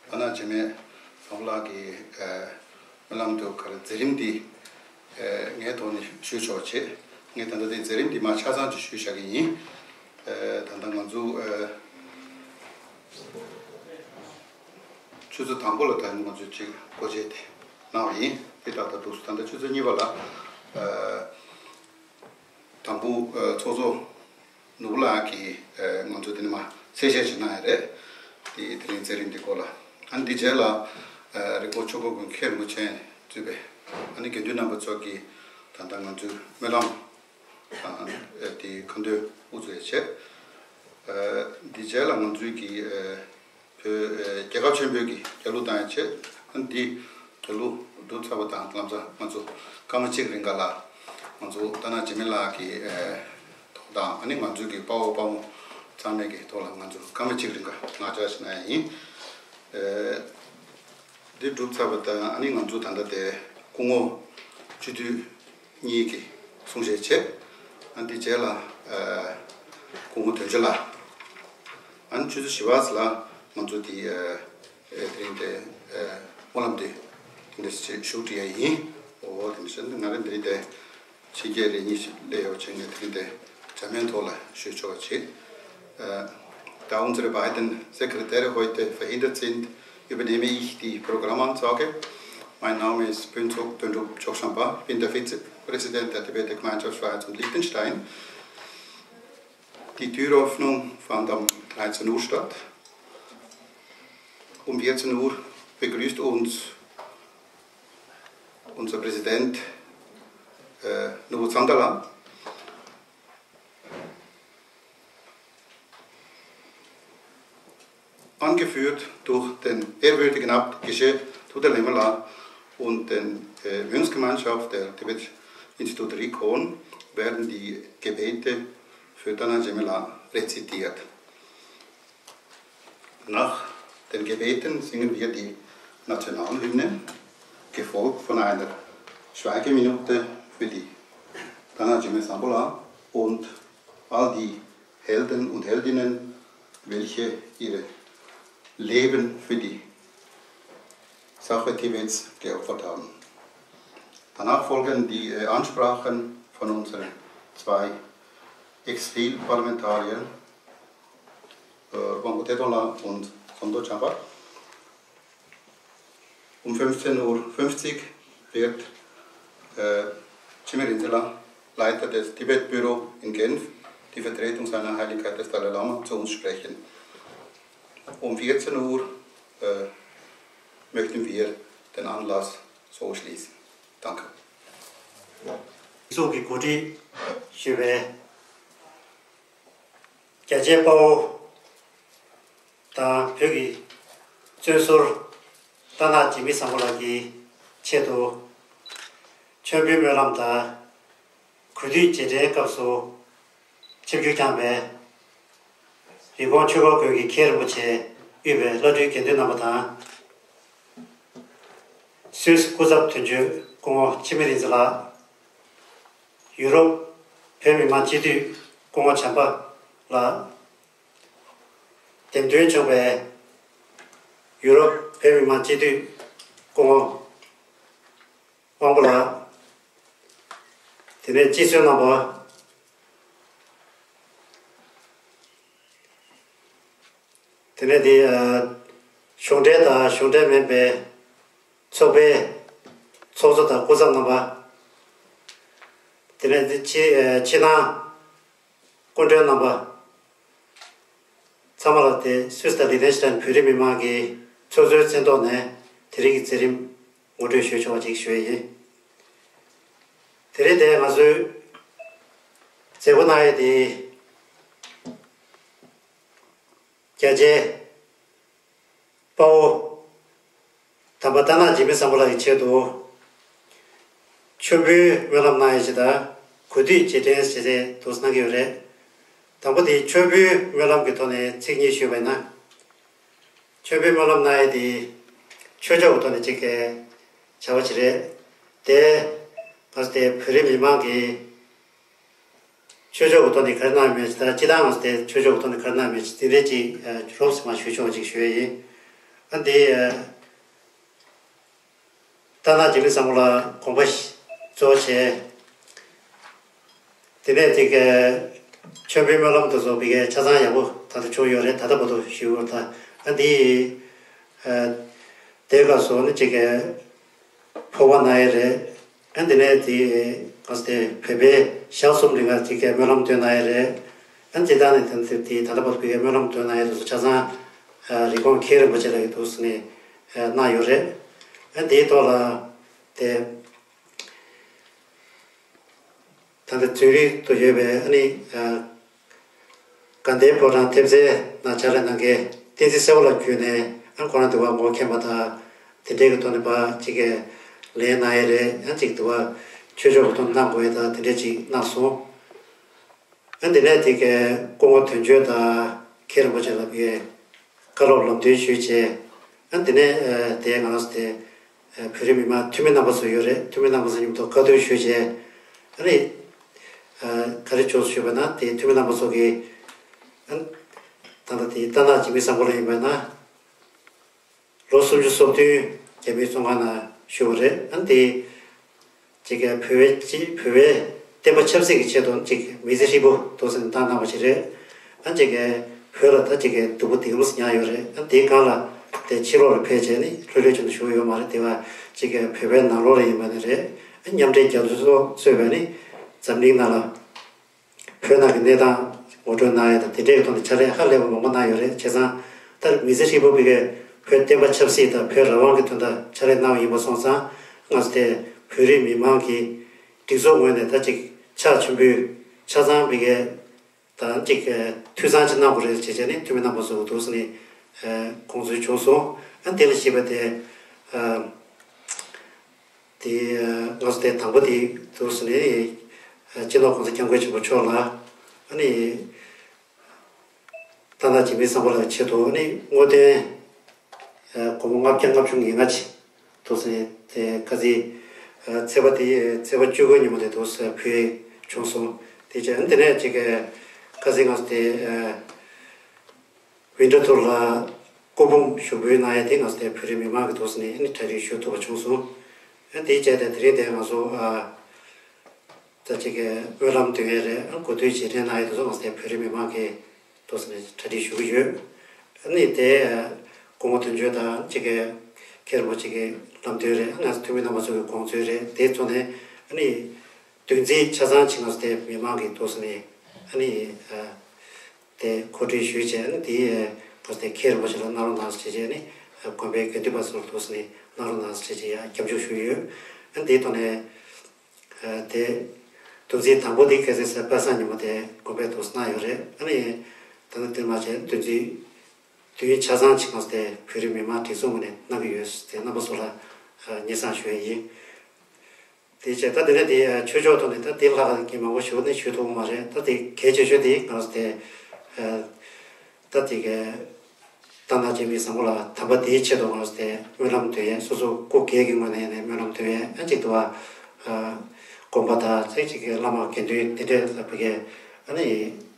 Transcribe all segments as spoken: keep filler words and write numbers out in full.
ཐ་ན་འཇིགས་མེད་བཟང་པོ་ལགས་ཀྱི་ཨ་སྨོན་ལམ་དུ་ག་རེ་མཛད་རིམ་འདི་ཨ་ངའི་ཐོག་ནས་ཞུས་ཆོག་བྱས། ངས་ད་ལྟ་དེ་མཛད་རིམ་འདི་མར་ཆ་ཚང་ཅིག་ཞུས་བཞག་གི་ཡིན། ཨ་ད་ལྟ་ང་ཚོ་ཨ་ཆུ་ཚོད་དང་པོ་ལ་ད་ང་ཚོས་ཅིག་སྒོ་འབྱེད་དེ་གནང་བ་ཡིན། དེ་ད་ལྟ་འདུག་སེ་ད་ལྟ་ཆུ་ཚོད་གཉིས་པ་ལ་ཨ་དང་པོ་ཨ་ཚོགས་གཙོ་ནོར་བུ་ལགས་ཀྱིས་ཨ་ང་ཚོ་དེ་ནས་མར་གསལ་བཤད་ཅིག་གནང་ཡ་རེད། དེ་དེ་རིང་མཛད་རིམ་འདི་སྐོར་ལ། ཨ་ནི་འདི་རྗེས་ལ་ཨ་རི་ཀོན་ཆོས་འཁོར་དགོན་མཁན་རིན་པོ་ཆེ་གཙོས་པའི་ཨ་ནི་དགེ་འདུན་རྣམ་པ་ཚོ་གིས་ད་ལྟ་ང་ཚོའི་སྨོན་ལམ་དང་ཨ་དེ་ཁ་འདོན་དབུ་འཛུགས་ཡ་བྱས། ཨ་འདི་རྗེས་ལ་ང་ཚོའི་གི་ཨ་བོད་ཨ་རྒྱལ་ཁབ་ཆེན་པོའི་གི་རྒྱལ་གླུ་བཏང་ཡ་བྱས། ཨ་ནི་འདི་རྒྱལ་གླུ་སྒྲུབ་ཚར་བ་དང་ལམ་སང་ང་ཚོ་སྐར་མ་གཅིག་རིང་ག་ལ་ང་ཚོ་ཐ་ན་འཇིགས་མེད་ལགས་ཀྱི་ཨ་ཐོག་དང་ཨ་ནི་ང་ཚོའི་གི་དཔའ་བོ་དཔའ་མོ་ཚང་མའི་གི་ཐོག་ལ་ང་ཚོ་སྐར་མ་གཅིག་རིང་ག་ངག་བཅད་ཞིག་གནང་ཡ་ཡིན། ཨ་འདི་གྲུབ་ཚར་བ་དང་ཨ་ནི་ང་ཚོ་ད་ལྟ་དེ་སྐུ་ངོ་སྤྱི་འཐུས་གཉིས་ཀྱི་གསུང་བཤད་བྱས། ཨ་འདི་རྗེས་ལ་ཨ་སྐུ་ངོ་དོན་གཅོད་ལགས། ཨ་ནི་ཆུ་ཚོད་བཞི་པ་ཙམ་ལ་ང་ཚོ་དེ་ཨ་ཨ་དེ་རིང་དེ་ཨ་སྨོན་ལམ་དེ་དེ་འདྲ་ཞིག་ཞུགས་འགྲོ་ཡ་ཡིན། འོ་དེ་འདྲ་ཞིག་ང་རང་འདི་རིང་དེ་ཕྱི་རྒྱལ་རེ་གཉིས་ཤིག་སླེབས་ཡོད་བྱས། ངས་དེ་རིང་དེ་འཇར་མན་ཐོག་ལ་ཞུ་ཆོག་པ་བྱེད། Äh, Da unsere beiden Sekretäre heute verhindert sind, übernehme ich die Programmansage. Mein Name ist Pönzo Pönrup Chokshampa, ich bin der Vizepräsident der Tibeter Gemeinschaft Schweiz und Liechtenstein. Die Türöffnung fand um dreizehn Uhr statt. Um vierzehn Uhr begrüßt uns unser Präsident äh, Nobu Zangala, angeführt durch den ehrwürdigen Abt Geshe Tuta Lemela und den äh, Mönchsgemeinschaft der Tibet Institut Rikon, werden die Gebete für Tana Jemela rezitiert. Nach den Gebeten singen wir die Nationalhymne, gefolgt von einer Schweigeminute für die Tana Jeme Sambola und all die Helden und Heldinnen, welche ihr Leben für die Sache Tibets geopfert haben. Danach folgen die äh, Ansprachen von unseren zwei Exilparlamentariern, äh, Wangpo Tedong Lang und Somdo Champa. Um fünfzehn Uhr fünfzig wird äh, Jimmy Rinzela, Leiter des Tibet-Büro in Genf, die Vertretung seiner Heiligkeit des Dalai Lama zu uns sprechen. Um vierzehn Uhr äh, möchten wir den Anlass so schließen. Danke. སྲུང་གི་གོ་སྒྲིག་ཞུས་པའི་རྒྱ་ཆེའི་དཔའ་བོ་དང་བོད་ཀྱི་བཙོན་ཟུར་རྟ་ནག་འཇིགས་མེད་བཟང་པོ་ལགས་ཀྱི་ཆེད་དུ་མཆོད་འབུལ་སྨོན་ལམ་དང་གུས་འདུད་རྗེས་དྲན་སྐབས་སུ་ཆིབས་བསྒྱུར་བསྐྱངས་པའི་རི་ཀོན་ཆོས་འཁོར་དགོན་གྱི་མཁན་རིན་པོ་ཆེ་དབུས་པའི་བླ་སྤྲུལ་དགེ་འདུན་རྣམ་པ་དང་། སུད་སི་སྐུ་ཚབ་དོན་གཅོད་སྐུ་ངོ་འཆི་མེད་རིག་འཛིན་ལགས། ཡུ་རོབ་བོད་མི་མང་སྤྱི་འཐུས་སྐུ་ངོ་བྱམས་པ་ལགས། འདེམས་ཐོན་བྱུང་བའི་ཡུ་རོབ་བོད་མི་མང་སྤྱི་འཐུས་སྐུ་ངོ་དབང་པོ་ལགས། དེ་ནས་སྤྱི་ཚོགས་རྣམ་པ། དེ་ནས་དེ་ཨ་གཞུང་འབྲེལ་དང་གཞུང་འབྲེལ་མིན་པའི་ཚོགས་པའི་ཚོགས་གཙོ་དང་སྐུ་ཚབ་རྣམ་པ། དེ་ནས་དེ་ཕྱི་ཨ་ཕྱི་ནང་སྐུ་མགྲོན་རྣམ་པ་ཚང་མ་ལ་དེ་སུད་སི་དང་ལི་ཐེན་ཤི་ཐན་བོད་རིགས་མི་མང་གི་ཚོགས་གཙོའི་མཚན་ཐོག་ནས་དེ་རིང་གི་མཛད་རིམ་ངོ་སྤྲོད་ཞུ་ཆོག་པ་ཅིག་ཞུ་ཡི་ཡིན། དེ་རིང་དེ་ང་ཚོའི་མཛད་སྒོ་གནང་ཡས་དེ་རྒྱ་ཆེའི་དཔའ་བོ་དམ་པ་རྟ་ནག་འཇིགས་མེད་བཟང་པོ་ལགས་ཀྱི་ཆེད་དུ་མཆོད་འབུལ་སྨོན་ལམ་གནང་ཡས་ཅིག་དང་གུས་འདུད་རྗེས་དྲན་ཞེས་དེ་འདུག་གནང་གི་ཡོད་རེད། དང་པོ་དེ་མཆོད་འབུལ་སྨོན་ལམ་གྱི་ཐོག་ནས་ཚིག་གཉིས་ཞུས་པ་ཡིན་ན། མཆོད་འབུལ་སྨོན་ལམ་གནང་ཡས་དེ་ཆོས་ཕྱོགས་ཀྱི་ཐོག་ནས་ཅིག་གི་བྱ་བ་ཅིག་རེད། དེ་ང་ཚོ་དེ་བོད་རིགས་མི་མང་གིས་ཆོས་ཕྱོགས་ཀྱི་ཐོག་ནས་ག་རེ་གནང་ཡོད་མེད་ཅིག་དང་སྤྱི་བཏང་ང་ཚོ་དེ་ཆོས་ཕྱོགས་ཀྱི་ཐོག་ནས་ག་རེ་གནང་ཡོད་མེད་ཅིག་དེ་འདྲའི་ཅིག་རོབ་ཙམ་ཞུ་ཆོག་ཅིག་ཞུ་ཡས་ཡིན། ཨ་འདི་རྟ་ནག་འཇིགས་མེད་བཟང་པོ་ལ་དགོངས་པ་གཙོ་བྱས། དེ་ནས་དེ་ག་མཆོད་འབུལ་སྨོན་ལམ་དེ་ཚོ་བི་གའི་ཆ་ཚང་ཡག་པོ་ད་ལྟ་བྱུང་ཡོད་རེད། ད་ལྟ་བར་དུ་ཞུ་བར་ད་ཨ་འདི་དེ་ག་སོ་ནི་ཅིག་ག་ཕོག་པ་གནང་ཡས་རེད། ཨ་འདི་ནས་དེ་ག་སོ་དེ་བོད་པའི་ཞག་གསུམ་རིང་ལ་དེ་གའི་སྨོན་ལམ་འདོན་གནང་ཡས་རེད། ཨ་འདི་དག་ནས་དེ་དེ་ད་ལྟ་བར་དུ་བི་གའི་སྨོན་ལམ་འདོན་གནང་ཡས་དེ་ཚོ་ཆ་ཚང་རི་ཀོན་མཁན་རིན་པོ་ཆེ་ལགས་ཀྱིས་འདུག་སེ་ནས་གནང་ཡོད་རེད། ཨ་འདིའི་ཐོག་ལ་དེ། ད་ལྟ་རྫོང་རིམ་དུ་ཡོད་པའི་ཨ་ནི་དགའ་ལྡན་ཕོ་བྲང་ཐེབས་རྩའི་ནང་ཕྱག་ལས་གནང་མཁན་བསྟན་འཛིན་གསལ་བ་ལགས་བརྒྱུད་ནས་ཨ་ཁོ་རང་དུ་བ་ངོ་མཁྱེན་པ་དང་དེ་འདྲའི་གི་ཐོག་ནས་ཕར་ཅིག་གི་ལན་གནང་ཡས་རེད། ཨ་ཅིག་དུ་བ་ཆོས་ཕྱོགས་ཀྱི་ཐོག་གནང་དགོས་ཡས་དང་དེ་འདྲས་ཅིག་གནང་སོང་། ཨ་དེ་ནས་དེ་གའི་སྐུ་ངོ་དོན་གཅོད་དང་མཁན་རིན་པོ་ཆེ་ལགས་ཀྱིས་བཀའ་སློབ་ལམ་སྟོན་ཞུས་བྱས། ཨ་དེ་ནས་དེ་ང་རང་ཚོ་དེ་བོད་རིགས་མི་མང་འཐུས་མི་རྣམ་པ་ཚོ་ཡོད་རེད། འཐུས་མི་རྣམ་པ་ཚོ་མཉམ་དུ་བཀའ་བསྡུར་ཞུས་བྱས། ཨ་ནི་ག་རེ་བྱུང་སོང་ཞུས་པ་ན་དེ་འཐུས་མི་རྣམ་པ་ཚོ་གིས་ཨ་ད་ལྟ་དེ་རྟ་ནག་འཇིགས་མེད་བཟང་པོ་ལགས་ཡིན་པ་ན། ལོ་སུམ་ཅུ་སོ་བདུན་རྒྱ་མིའི་བཙོན་ཁང་ནང་བཞུགས་པ་རེད། ཨ་ནི་དེ་ཅིག་གི་བོད་པའི་ཅིག་བོད་པའི་བསྟན་པ་ཆབ་སྲིད་ཀྱི་ཆེད་དུ་ཅིག་མི་ཚེ་ཧྲིལ་པོ་འདུག་སེ་བཏང་གནང་བ་ཞིག་རེད། ཨ་ཅིག་གི་བོད་ལ་ད་ཅིག་གི་སྡུག་པོ་འདི་ག་མོ་ཟིག་མྱངས་ཡོད་རེད། ཨ་དེའི་སྒང་ལ་དེ་ཕྱི་ལོགས་ལ་ཕེབས་བྱས་ནི་ལྷོད་ལྷོད་བྱས་ནས་བཞུགས་ཡོད་མ་རེད། དེ་བ་ཅིག་གི་བོད་པའི་ནང་ལོགས་ལ་ཡིན་པ་ནི་རེད། ཨ་མཉམ་འབྲེལ་རྒྱལ་ཚོགས་གཙོས་པའི་ནི་འཛམ་གླིང་ནང་ལ། བོད་ནང་གི་གནས་སྟངས་ངོ་སྤྲོད་གནང་ཡས་དང་དེ་འདྲའི་ཐོག་ནས་ཕྱག་ལས་ཧ་ལས་པ་མང་པོ་གནང་ཡོད་རེད། བྱས་ཙང་ད་མི་ཚེ་ཧྲིལ་པོ་བོད་ཀྱི་བོད་བསྟན་པ་ཆབ་སྲིད་དང་བོད་རང་དབང་གི་དོན་དག་ཕྱག་ལས་གནང་བ་ཡིན་པ་སོང་ཙང་ང་ཚོ་དེ་བོད་རིགས་མི་མང་གི་སྒྲིག་འཛུགས་ངོས་ནས་ད་ཅིག་ཕྱག་མཆོད་འབུལ་ཆ་ཚང་བོད་ཀྱི་ད་ཅིག་འཐུས་ཚང་ཅིག་གནང་དགོས་རེད་བྱས་བྱས་ནས་འཐུས་མི་རྣམ་པ་ཚོ་འདུག་སེ་ནས་དགོངས་ཚུལ་བྱུང་སོང་། ཨ་དེ་ལ་བཤད་པ་དེ། དེ་ང་ཚོ་དེ་དང་པོ་དེ་འདུག་སེ་ནས་སྤྱི་ནོར་༸གོང་ས་༸སྐྱབས་མགོན་ཆེན་པོ་མཆོག་ལ་ཨ་ནི་རྟ་ནག་འཇིགས་མེད་བཟང་པོ་ལགས་ཆེད་དུ་ཨ་ནི་བསྔོ་རྟེན་སྒོར་མོ་ལྔ་བརྒྱ་ལྔ་བཅུ་ང་ལྔ་ཅིག་འདུག་སེ་ནས་དེ་ཁ་ཚིག་ཚེས་པ་དེ་ཚེས་པ་བཅུ་དགུ་ཉིན་མོ་དེ་འདུག་སེ་ཕུལ་བྱུང་སོང་། དེ་བྱས་ཨ་ནི་དེ་ནས་ཅིག་ཁ་ཚིག་ང་ཚོ་དེ། བྷིན་ཌ་ཐུར་ལ་སྐུ་འབུམ་ཞུགས་འབུལ་གནང་ཡས་དེ་ང་ཚོ་དེ་བོད་རིགས་མི་མང་གི་འདུག་སེ་ནས་ཨ་ནི་གྲ་སྒྲིག་ཞུ་ཐུབ་པ་བྱུང་སོང་། ཨ་དེའི་རྗེས་དེ་དེ་རིང་དེ་ང་ཚོ་ཨ་ད་ཅིག་གི་སྨོན་ལམ་འདོན་ཡས་རེད། ཨ་གོ་སྡུད་རྗེས་དྲན་གནང་ཡས་དེ་ཚོ་ང་ཚོ་དེ་བོད་རིགས་མི་མང་གི་འདུག་སེ་ནས་གྲ་སྒྲིག་ཞུ་གི་ཡོད། ཨ་ནི་དེ་སྐུ་ངོ་དོན་གཅོད་དང་ཅིག་གི་མཁན་རིན་པོ་ཆེ་གི་ལམ་སྟོན་རེད། ཨ་ང་ཚོ་འཐུས་མི་རྣམ་པ་ཚོ་གི་དགོངས་ཚུལ་རེད། དེ་ཚོ་ནས་ཨ་ནི། བདུན་ཚིགས་ཆ་ཚང་ཅིག་ང་ཚོ་དེ་མི་མང་གི་ཐོག་ནས་ཨ་ནི་དེ་གོ་སྒྲིག་ཞུས་བྱས་ཨ་ནི་དེ་ང་ཚོ་དེ་མཁན་རིན་པོ་ཆེ་ལ་གནང་རོགས་གནང་ཟེར་བྱས་ཨ་ནི་དགོན་པའི་དགེ་འདུན་པ་ཚོ་ལ་ཐོག་ནས་གནང་རོགས་གནང་ཟེར་བྱས་ཡ་སྐྱབས་འཇུག་ཞུས་ཡོད། ཨ་ནི་དེའི་ཐོག་ནས་དེ་བདུན་ཚིགས་དང་པོ་དེ་གལ་སྲིད་སེ་པ་སངས་ཉིན་མོ་དེ་དགོན་པའི་ཐོག་གནང་ཡོད་རེད། ཨ་ནི་ད་ནི་དེ་མ་བྱས་བདུན་ཚིགས་བདུན་ཆ་ཚང་ཅིག་ང་ཚོ་དེ་བོད་རིགས་མི་མང་སྒྲིག་འཛུགས་ངོས་ནས་གནང་གི་ཡོད། དེ་རྣམ་པ་ཚོ་ལ་སྙན་སེང་ཞུ་ཡ་ཡིན། དེ་བྱས་ད་དེ་ནས་དེ་ཆོས་ཕྱོགས་ཐོག་ནས་ད་དེ་ལྷག་གི་མང་པོ་ཞུ་ནས་ཞུ་ཐུབ་མ་རེད། ད་དེ་གལ་ཆེ་ཤོས་དེ་ང་ཚོ་དེ་ད་དེ་གའི་རྟ་ནག་འཇིགས་མེད་བཟང་པོ་ལགས་དམ་པ་དེའི་ཆེད་དུ་ང་ཚོ་དེ་སྨོན་ལམ་འདོན་ཡས་སོ་སོ་སྐུ་སྒེར་གྱི་ངོས་ནས་ནས་སྨོན་ལམ་འདོན་ཡས་ཨ་གཅིག་ཏུ་བ་དགོན་པ་དང་ཚེ་གཅིག་གི་བླ་མ་དགེ་འདུན་དེ་འདྲས་ལ་བུ་གའི་ཨ་ནི་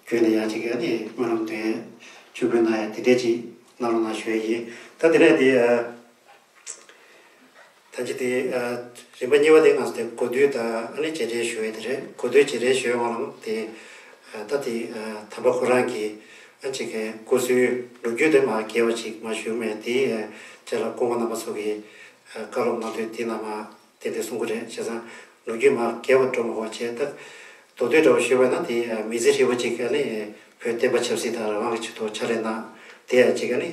བརྒྱུད་ནས་ཡང་གཅིག་གི་ཨ་ནི་སྨོན་ལམ་འདོན་ཡས་མཆོད་འབུལ་གནང་ཡས་དེ་འདྲས་ཅིག་གནང་རོགས་གནང་ཞུ་ཡས་ཡིན། ད་དེ་ནས་དེ། ད་ཅི་དེ་རིམ་པ་གཉིས་པ་དེ་ང་ཚོ་དེ་གོ་སྡུད་དང་ཨ་ནི་རྗེས་དྲན་ཞུ་ཡས་དེ་རེད། གོ་སྡུད་རྗེས་དྲན་ཞུ་ཡས་བར་ལམ་དེ་ད་དེ་དམ་པ་ཁོ་རང་གི་ཨ་ཅིག་གི་སྐུ་གཟུགས་ལོ་རྒྱུས་དེ་མ་རྒྱས་པ་ཅིག་མ་ཞུ་མེད་དེ་རྗེས་ལ་སྐུ་ངོ་རྣམ་པ་ཚོ་གི་བཀའ་སློབ་གནང་དུས་དེ་ནང་མ་དེ་འདྲ་གསུང་གི་རེད། བྱས་ཙང་ལོ་རྒྱུས་མ་རྒྱས་པ་འགྲོ་མ་དགོས་བྱས་ད་མདོར་བསྡུས་འདྲ་བོ་ཞུས་པ་ན་དེ་མི་ཚེ་ཧྲིལ་པོ་ཅིག་ཨ་ནི་བོད་བསྟན་པ་ཆབ་སྲིད་དང་རང་དབང་གི་ཆེད་དུ་ཕྱག་ལས་གནང་དེ་ཡང་ཅིག་ཨ་ནི།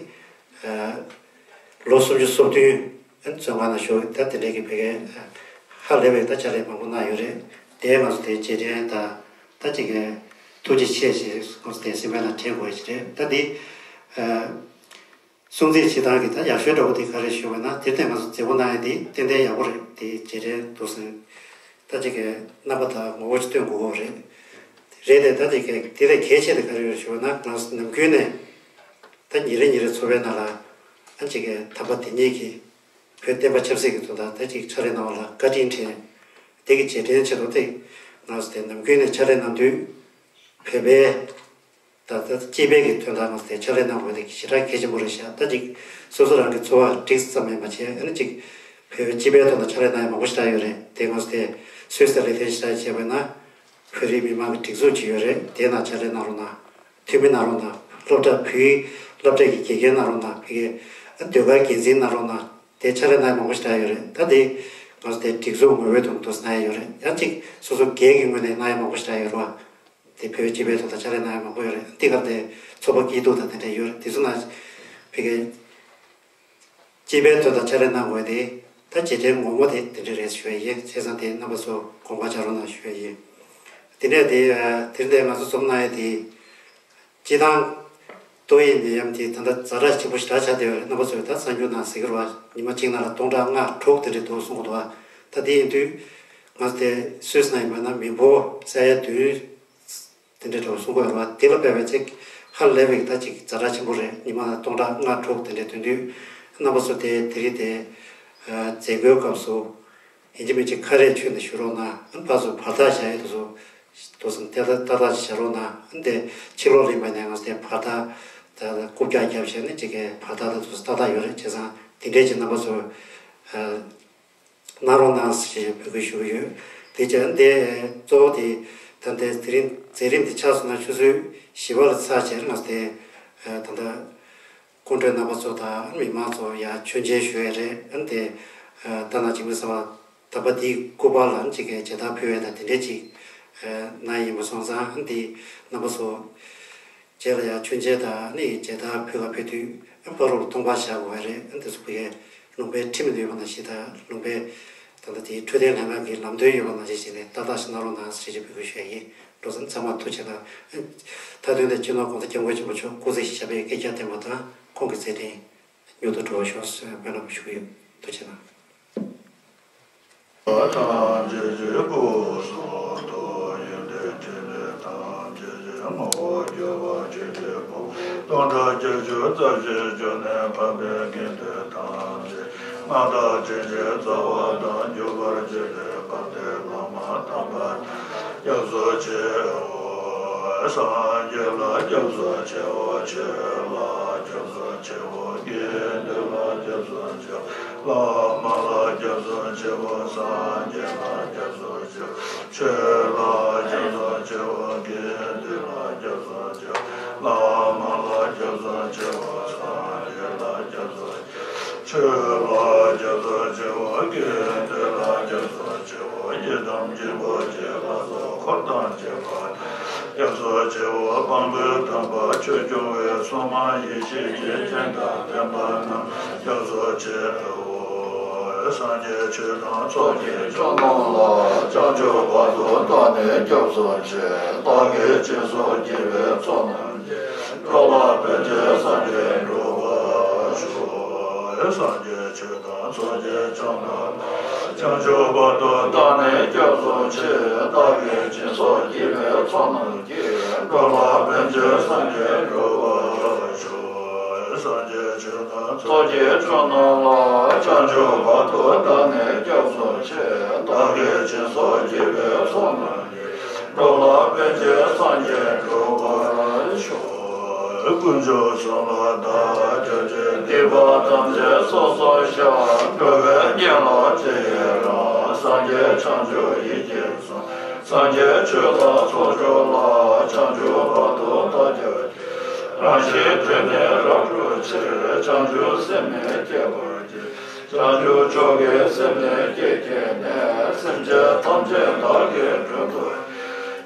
ལོ་སུམ་ཅུ་སོ་བདུན་བཙོན་ཁང་ནང་བཞུགས། ད་དེ་འདྲའི་གི་བོད་སྐད་ཧ་ལས་པའི་ད་ཕྱག་ལས་མང་པོ་གནང་ཡོད་རེད། དེ་ང་ཚོ་དེ་རྗེས་དྲན་དང་ད་ཅིག་གི་ཐུགས་རྗེ་ཆེ་ཞེས་ང་ཚོ་དེ་སེམས་པའི་ནང་དྲན་དགོས་ཀྱི་རེད། ད་འདི་སྲུང་བརྩི་བྱེད་སྟངས་ཀྱི་ད་ཡག་ཤོས་འདྲ་བོ་དེ་ག་རེ་ཞུས་པ་ན་དེ་ལྟར་ང་ཚོ་མཛད་སྒོ་གནང་ཡ་དེ་ཏན་ཏན་ཡག་པོ་རེད། དེ་རྗེས་དྲན་འདུག་ཟེར་ད་ཅིག་གི་རྣམ་པ་དང་ངོ་བོ་ཅིག་སྟོན་དགོས་ཀྱི་རེད། རེད་དེ་ད་དེ་ག་དེ་ལས་གལ་ཆེ་དེ་ག་རེ་རེད་ཞུ་བ་ན་ང་ཚོ་ནམ་རྒྱུན་ནས་ད་ཉིན་རེ་ཉིན་རེ་འཚོ་བའི་ནང་ལ་ཨ་ཅིག་གི་དམ་པ་དེ་ཉིད་ཀྱི་བོད་བསྟན་པ་ཆབ་སྲིད་ཀྱི་དོན་དག་ད་ཅིག་ཕྱག་ལས་གནང་བ་ལ་བཀའ་དྲིན་དྲན། དེ་གི་རྗེས་དྲན་ཆེད་དུ་དེ་ང་ཚོ་དེ་ནམ་རྒྱུན་ནས་ཕྱག་ལས་གནང་དུས་བོད་པའི་ ད་ལྟ་སྤྱི་པའི་གི་དོན་དག་ང་ཚོ་དེ་ཕྱག་ལས་གནང་དགོས་དེ་ཞེ་དྲག་གལ་ཆེན་པོ་རེད་ཤག་ད་ཅིག་སོ་སོ་རང་གི་འཚོ་བ་འགྲིག་ཙམ་མིན་པ་བྱས། ཨ་ནི་ཅིག་བོད་པའི་སྤྱི་པའི་ཐོག་ལ་ཕྱག་ལས་གནང་ཡ་མང་པོ་ཞེ་དྲག་ཡོད་རེད། དེ་ང་ཚོ་དེ་སུད་སི་ལ་ལས་དོན་ཞེ་དྲག་བྱས་པ་ན། བོད་རིགས་མི་མང་གི་སྒྲིག་འཛུགས་ཅིག་ཡོད་རེད། དེ་ནང་ཕྱག་ལས་གནང་རོགས་གནང་། འཐུས་མི་གནང་རོགས་གནང་། སློབ་གྲྭ་བོད་ཡིག་སློབ་གྲྭ་གི་དགེ་རྒན་གནང་རོགས་གནང་། བོད་ཀྱི་ཟློས་གར་འགན་འཛིན་གནང་རོགས་གནང་། དེ་ཕྱག་ལས་གནང་ཡ་མང་པོ་ཞེ་དྲག་ཡོད་རེད། ད་དེ་ང་ཚོ་དེ་སྒྲིག་འཛུགས་ངོ་བོའི་ཐོག་ཏུ་གནང་ཡ་ཡོད་རེད། ཡང་ཅིག་སོ་སོ་སྒེར་གྱི་ངོས་ནས་གནང་ཡ་མང་པོ་ཞེ་དྲག་ཡོད་རེད་བ། དེ་བོད་སྤྱི་པའི་ཐོག་ལ་ཕྱག་ལས་གནང་ཡ་མང་པོ་ཡོད་རེད། འདི་ག་དེ་ཚོགས་པ་སྐྱིད་སྡུག་དང་དེ་འདྲ་ཡོད་རེད། དེ་ཚོ་ནང་བོད་ཀྱི་སྤྱི་པའི་ཐོག་ལ་ཕྱག་ལས་གནང་དགོས་དེ་ད་རྗེས་དྲན་ངོ་མ་དེ་དེ་འདྲ་རེད་ཞུ་ཡ་ཡིན། བྱས་ཙང་དེ་རྣམ་པ་ཚོ་དགོངས་པ་འཇགས་རོགས་གནང་ཞུ་ཡ་ཡིན། དེ་ནས་དེ་དེ་རིང་དེ་ང་ཚོ་འཛོམས་གནང་ཡ་དེ། སྤྱི་བཏང་ཏོག་དབྱིབས་ནད་ཡམས་དེ་ད་ལྟ་ཛ་དྲག་ཆེན་པོ་ཞེ་དྲག་ཆགས་བསྡད་ཡོད་རེད། རྣམ་པ་ཚོས་ད་གསར་འགྱུར་ནང་གཟིགས་ཀྱི་རེད་བ། ཉི་མ་གཅིག་ནང་ལ་སྟོང་ཕྲག་ལྔ་དྲུག་དེ་འདྲ་འདུག་གསུང་གི་འདུག་བ། ད་དེ་ཡིན་དུས་ང་ཚོ་དེ་སུད་སི་ནང་ཡིན་པ་ན་མི་འབོར་ས་ཡ་བདུན་དེ་འདྲ་འདྲ་བོ་གསུང་གི་ཡོད་རེད་བ། དེ་ལ་དཔག་པའི་ཚིག་ཧ་ལས་པའི་ད་ཅིག་ཛ་དྲག་ཆེན་པོ་རེད། ཉི་མ་ལ་སྟོང་ཕྲག་ལྔ་དྲུག་དེ་འདྲ་ཐོན་དུས། རྣམ་པ་ཚོ་དེ་དེ་རིང་དེ་མཛད་སྒོའི་སྐབས་སུ། ཡིན་གཅིག་མིན་གཅིག་ཁ་རས་ཆུ་ནས་བཞུ་རོགས་གནང་། ཨ་ནི་ཕར་ཚུར་བར་ཐག་བཞག་ཡས་དེ་ཚོ་དེ་ཚོ་ཏག་ཏག་ཏག་ཏག་ཅིག་བཞག་རོགས་གནང་། ཨ་ནི་དེ་ཕྱི་ལོགས་ལ་ཡིན་པ་ནས་ང་ཚོ་དེ་བར་ཐག་ད་རྐུབ་བཀྱག་བརྒྱབ་བྱས་ནས་ཅིག་གི་བར་ཐག་དེ་ཚོ་ཏག་ཏག་ཡོད་རེད། བྱས་ཙང་དེ་འདྲས་ཀྱི་རྣམ་པ་ཚོ་གནང་རོགས་གནང་ཞེས་འབོད་སྐུལ་ཞུ་གི་ཡོད། དེ་བྱས་ཨ་ནི་དེ་གཙོ་བོ་དེ་ད་ལྟའི་དེ་རིང་མཛད་རིམ་དེ་ཆགས་སོང་ན་ཆུ་ཚོད་བཞི་པ་ལ་ཚར་བྱས་ང་ཚོ་དེ་ད་ལྟ། སྐུ་མགྲོན་རྣམ་པ་ཚོ་དང་མི་མང་ཚོ་ཡར་མཆོད་མཇལ་ཞུ་ཡས་རེད། ཨ་ནི་དེ་ད་ནང་འཇིགས་མེད་གསར་པ་ད་བར་འདིའི་སྐུ་པར་ལ་ཅིག་གི་མཇལ་དར་ཕུལ་ཡས་དང་དེ་འདྲས་ཅིག་གནང་ཡིན་པ་སོང་ཙང་། ཨ་ནི་དེ་རྣམ་པ་ཚོ་རྗེས་ལ་ཡར་མཆོད་མཇལ་དང་ཨ་ནི་མཇལ་དར་ཕུལ་ག་ཕེབས་དུས་ཨ་ནི་ཕ་རོལ་ལ་སྟོང་པ་བཞག་དགོས་པ་རེད། ཨ་ནི་དེ་ཚོ་བོད་ཀྱི་ལུང་པའི་ཁྲིམས་ཡོད་པ་ནང་བཞིན་དང་ལུང་པའི་ད་ལྟ་དེའི་འཕྲོད་བསྟེན་ལྷན་ཁང་གི་ལམ་སྟོན་ཡོད་པ་ནང་བཞིན་བྱས་ནས་ཏག་ཏག་ཞིག་གནང་རོགས་གནང་ཞེས་འབོད་སྐུལ་ཞུ་ཡས་ཡིན། འགྲོ་ཚང་ཚང་མ་ཐུགས་རྗེ་གནང་། མཐའ་དོན་དུ་སྤྱི་ནོར་༸གོང་ས་༸སྐྱབས་མགོན་ཆེན་པོ་མཆོག་སྐུ་ཚེ་ཞབས་པད་བསྐལ་བརྒྱར་བརྟན་པ་དང་ཁོང་གི་མཛད་འཕྲིན་མྱུར་དུ་འགྲུབ་པར་ཤོག་ཟེར་སྨོན་ལམ་ཞུ་གི་ཡོད། ཐུགས་རྗེ་གནང་། སངས་རྒྱས་ལ་སྐྱབས་སུ་མཆིའོ། ཆོས་ལ་སྐྱབས་སུ་མཆིའོ། དགེ་འདུན་ལ་སྐྱབས་སུ་མཆིའོ། བླ་མ་ལ་སྐྱབས་སུ་མཆིའོ། སངས་རྒྱས་ལ་སྐྱབས་སུ་མཆིའོ། ཆོས་ལ་སྐྱབས་སུ་མཆིའོ། དགེ་འདུན་ལ་སྐྱབས་སུ་མཆིའོ། བླ་མ་ལ་སྐྱབས་སུ་མཆིའོ། སངས་རྒྱས་ལ་སྐྱབས་སུ་མཆིའོ། ཆོས་ལ་སྐྱབས་སུ་མཆིའོ། དགེ་འདུན་ལ་སྐྱབས་སུ་མཆིའོ། ཡི་དམ་དཀྱིལ་འཁོར་བཅས་ལ་སོགས་འཁོར་དང་བཅས་པ་སྐྱབས་སུ་མཆིའོ། དཔང་པོའི་དམ་པ་ཆོས་སྐྱོང་བའི་སྲུང་མ་ཡེ་ཤེས་ཀྱི་སྤྱན་དང་ལྡན་པ་རྣམས་ལ་སྐྱབས་སུ་མཆིའོ། སངས་རྒྱས་ཆོས་དང་ཚོགས་ཀྱི་མཆོག་རྣམས་ལ། བྱང་ཆུབ་བར་དུ་བདག་ནི་སྐྱབས་སུ་མཆི། བདག་གིས་སྦྱིན་སོགས་བགྱིས་པའི་ཚོགས་རྣམས་ཀྱིས། འགྲོ་ལ་ཕན་ཕྱིར་སངས་རྒྱས་འགྲུབ་པར་ཤོག། སངས་རྒྱས་ཆོས་དང་ཚོགས་ཀྱི་མཆོག་རྣམས་ལ། བྱང་ཆུབ་བར་དུ་བདག་ནི་སྐྱབས་སུ་མཆི། བདག་གིས་སྦྱིན་སོགས་བགྱིས་པའི་ཚོགས་རྣམས་ཀྱིས། འགྲོ་ལ་ཕན་ཕྱིར་སངས་རྒྱས་འགྲུབ་པར་ཤོག། སངས་རྒྱས་ཆོས་དང་ཚོགས་ཀྱི་མཆོག་རྣམས་ལ། བྱང་ཆུབ་བར་དུ་བདག་ནི་སྐྱབས་སུ་མཆི། བདག་གིས་སྦྱིན་སོགས་བགྱིས་པའི་ཚོགས་རྣམས་ཀྱིས། འགྲོ་ལ་ཕན་ཕྱིར་སངས་རྒྱས་འགྲུབ་པར་ཤོག། དཀོན་མཆོག་གསུམ་ལ་བདག་སྐྱབས་མཆི། སྡིག་པ་ཐམས་ཅད་སོ་སོར་བཤགས། འགྲོ་བའི་དགེ་ལ་རྗེས་ཡི་རང་། སངས་རྒྱས་བྱང་ཆུབ་ཡིད་ཀྱིས་བཟུང་། སངས་རྒྱས་ཆོས་ལ་ཚོགས་སྦྱོར་ལ། བྱང་ཆུབ་བར་དུ་བདག་སྐྱབས་མཆི། རང་བཞིན་དོན་ནི་རབ་བསྒྲུབ་ཕྱིར། བྱང་ཆུབ་སེམས་ནི་བསྐྱེད་པར་བགྱི། བྱང་ཆུབ་མཆོག་གི་སེམས་ནི་བསྐྱེད་བགྱིས་ནས། སེམས་ཅན་ཐམས་ཅད་བདག་གིས་མགྲོན་དུ། བྱང་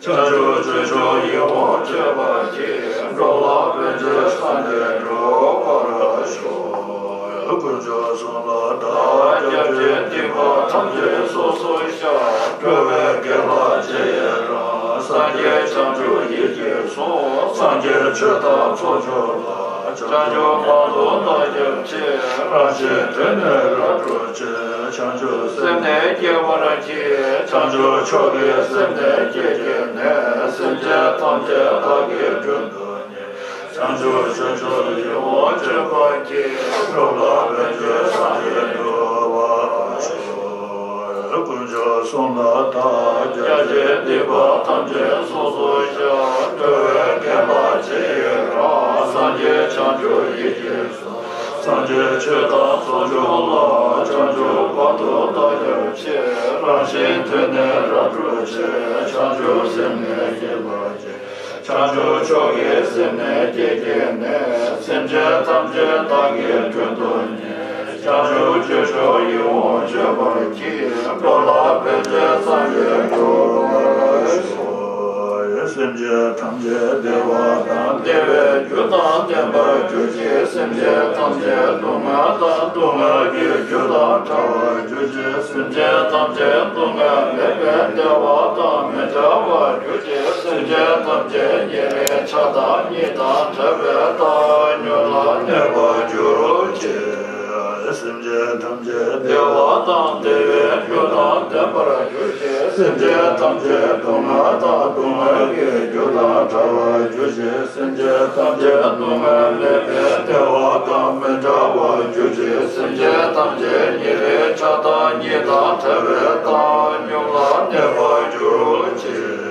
ཆུབ་སྤྱོད་མཆོག་ཡིད་འོང་སྤྱོད་པར་བགྱི། འགྲོ་ལ་ཕན་ཕྱིར་སངས་རྒྱས་འགྲུབ་པར་ཤོག། དཀོན་མཆོག་གསུམ་ལ་བདག་སྐྱབས་མཆི། སྡིག་པ་ཐམས་ཅད་སོ་སོར་བཤགས། འགྲོ་བའི་དགེ་ལ་རྗེས་ཡི་རང་། སངས་རྒྱས་བྱང་ཆུབ་ཡིད་ཀྱིས་བཟུང་། སངས་རྒྱས་ཆོས་དང་ཚོགས་སྦྱོར་ལ། བྱང་ཆུབ་བར་དུ་བདག་སྐྱབས་མཆི། རང་བཞིན་དོན་ནི་རབ་བསྒྲུབ་ཕྱིར། བྱང་ཆུབ་སེམས་ནི་བསྐྱེད་པར་བགྱི། བྱང་ཆུབ་མཆོག་གི་སེམས་ནི་བསྐྱེད་བགྱིས་ནས། སེམས་ཅན་ཐམས་ཅད་བདག་གིས་མགྲོན་དུ་བསྙེན། བྱང་ཆུབ་སྤྱོད་མཆོག་ཡིད་འོང་སྤྱོད་པར་བགྱི། འགྲོ་ལ་ཕན་ཕྱིར་སངས་རྒྱས་འགྲུབ་པར་ཤོག། དཀོན་མཆོག་གསུམ་ལ་བདག་རྒྱ་ཆེན་སྡིག་པ་ཐམས་ཅད་སོ་སོར་བཤགས། འགྲོ་བའི་ཁྱད་པར་ཕྱིར་ཡི་རང་། སངས་རྒྱས་བྱང་ཆུབ་ཡེ་ཤེས་སོ། སངས་རྒྱས་ཆོས་དང་ཚོགས་མཆོག་ལ། བྱང་ཆུབ་བར་དུ་བདག་སྐྱབས་མཆི། རང་བཞིན་དོན་ནི་རབ་བསྒྲུབ་ཕྱིར། བྱང་ཆུབ་སེམས་ནི་བསྐྱེད་པར་བགྱི། བྱང་ཆུབ་མཆོག་གི་སེམས་ནི་བསྐྱེད་བགྱིས་ནས། སེམས་ཅན་ཐམས་ཅད་བདག་གིས་མགྲོན་དུ་བསྙེན། བྱང་ཆུབ་སྤྱོད་མཆོག་ཡིད་འོང་སྤྱོད་པར་བགྱི། འགྲོ་ལ་ཕན་ཕྱིར་སངས་རྒྱས་འགྲུབ་པར་ཤོག། སེམས་ཅན་ཐམས་ཅད་བདེ་བ་དང་བདེ་བའི་རྒྱུ་དང་ལྡན་པར་གྱུར་ཅིག། སེམས་ཅན་ཐམས་ཅད་སྡུག་བསྔལ་དང་སྡུག་བསྔལ་གྱི་རྒྱུ་དང་བྲལ་བར་གྱུར་ཅིག། སེམས་ཅན་ཐམས་ཅད་སྡུག་བསྔལ་མེད་པའི་བདེ་བ་དང་མི་འབྲལ་བར་གྱུར་ཅིག། སེམས་ཅན་ཐམས་ཅད་ཉེ་རིང་ཆགས་སྡང་གཉིས་དང་བྲལ་བའི་བཏང་སྙོམས་ལ་གནས་པར་གྱུར་ཅིག། སེམས་ཅན་ཐམས་ཅད་བདེ་བ་དང་བདེ་བའི་རྒྱུ་དང་ལྡན་པར་གྱུར་ཅིག། སེམས་ཅན་ཐམས་ཅད་སྡུག་བསྔལ་དང་སྡུག་བསྔལ་གྱི་རྒྱུ་དང་བྲལ་བར་གྱུར་ཅིག། སེམས་ཅན་ཐམས་ཅད་སྡུག་བསྔལ་མེད་པའི་བདེ་བ་དང་མི་འབྲལ་བར་གྱུར་ཅིག། སེམས་ཅན་ཐམས་ཅད་ཉེ་རིང་ཆགས་སྡང་གཉིས་དང་བྲལ་བའི་བཏང་སྙོམས་ལ་གནས་པར་གྱུར་ཅིག།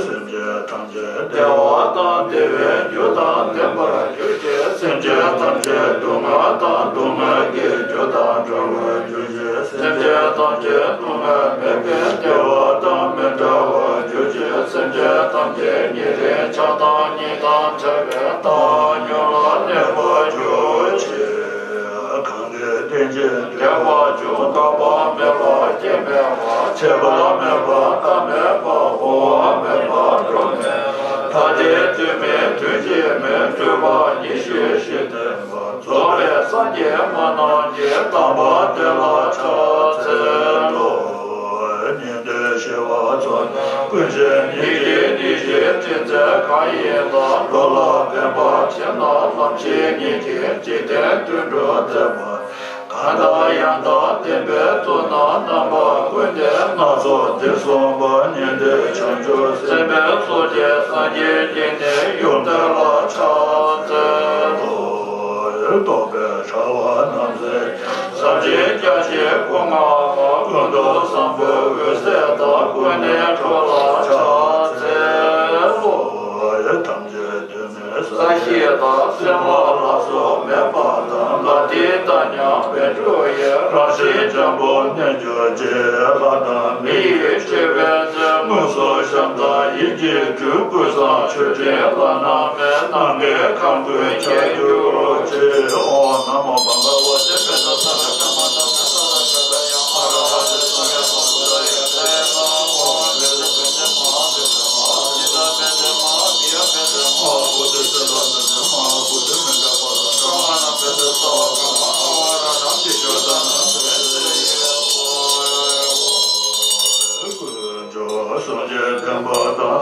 སེམས་ཅན་ཐམས་ཅད་བདེ་བ་དང་བདེ་བའི་རྒྱུ་དང་ལྡན་པར་གྱུར་ཅིག། སེམས་ཅན་ཐམས་ཅད་སྡུག་བསྔལ་དང་སྡུག་བསྔལ་གྱི་རྒྱུ་དང་བྲལ་བར་གྱུར་ཅིག། སེམས་ཅན་ཐམས་ཅད་སྡུག་བསྔལ་མེད་པའི་བདེ་བ་དང་མི་འབྲལ་བར་གྱུར་ཅིག། སེམས་ཅན་ཐམས་ཅད་ཉེ་རིང་ཆགས་སྡང་གཉིས་དང་བྲལ་བའི་བཏང་སྙོམས་ལ་གནས་པར་གྱུར་ཅིག། གང་གིས་རྟེན་ཅིང་འབྲེལ་བར་འབྱུང་། འགག་པ་མེད་པ་སྐྱེ་མེད་པ། ཆད་པ་མེད་པ་རྟག་མེད་པ། འོང་བ་མེད་པ་འགྲོ་མེད་པ། ཐ་དད་དུས་མིན་དུས་གཅིག་མིན། སྤྲོས་པ་ཉེར་ཞི་བཞི་བསྟན་པ། རྫོགས་པའི་སངས་རྒྱས་མ་རྣམས་ཀྱི། དམ་པ་དེ་ལ་ཕྱག་འཚལ་ལོ། ཉན་ཐོས་ཞི་བ་ཚོགས་རྣམས། ཀུན་བྱེད་ཉིད་ཀྱི་ནི་ཞིང་འདི་མཛད་གང་ཡིན་ལ། འགྲོ་ལ་ཕན་པར་བྱེད་ན་ལམ་ཤེས་ཉིད་ཀྱིས། འཇིག་རྟེན་དུད་འགྲོ་མཛད་པ་གང་དང་ཡང་དག་ལྡན་པའི་ཚོགས་རྣམས། རྣམ་པ་ཀུན་ལྡན་སྣ་ཚོགས་འདི་གསུངས་པ། ཉན་ཐོས་བྱང་ཆུབ་སེམས་དཔའི་ཚོགས་ཀྱིས། སངས་རྒྱས་ཀྱི་ནི་ཡུམ་དེ་ལ་ཕྱག་འཚལ་ལོ། རྟོག་པའི་དྲ་བ་རྣམས་སེལ། ཟབ་ཅིང་རྒྱ་ཆེའི་སྐུ་མངའ་བ། ཀུན་ཏུ་བཟང་པོའི་འོད་ཟེར་དང་། ཀུན་ནས་འགྲོ་ལ་ཕྱག་འཚལ་ལོ། ཐམས་ཅད་དོན་མེད་ས་གཞི་དང་། སེམས་ལ་ལ་སོགས་མེད་པ་དང་། ལ་དེ་དག་མཉམ་པའི་འགྲོ་བའི། རང་བཞིན་འཇམ་པོར་གནས་གྱུར་ཅིག། ལྷ་དང་མི་ཡི་མཆོད་པའི་མཚན། དངོས་སུ་བཤམས་དང་ཡིད་ཀྱིས་སྤྲུལ། ཀུན་བཟང་མཆོད་སྤྲིན་ལྷ་རྣམས་མེད། ནམ་མཁའི་ཁམས་ཀུན་ཁྱབ་གྱུར་ཅིག། ཨོཾ་ན་མོ་བྷ་ག་ཝ་ཏེ།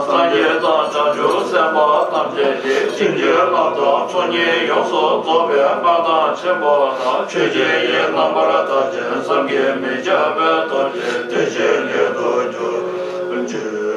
སངས་རྒྱས་དང་བྱང་ཆུབ་སེམས་དཔའ་ཐམས་ཅད་ཀྱིས། བྱིན་གྱིས་བརླབས་དང་ཚོགས་གཉིས་ཡོངས་སུ་རྫོགས་པའི་མངའ་ཐང་ཆེན་པོ་དང་། ཆོས་ཀྱི་དབྱིངས་རྣམ་པར་དག་ཅིང་བསམ་གྱིས་མི་ཁྱབ་པའི་སྟོབས་ཀྱིས། བདེ་ཆེན་ཉིད་དུ་གྱུར་ཅིག།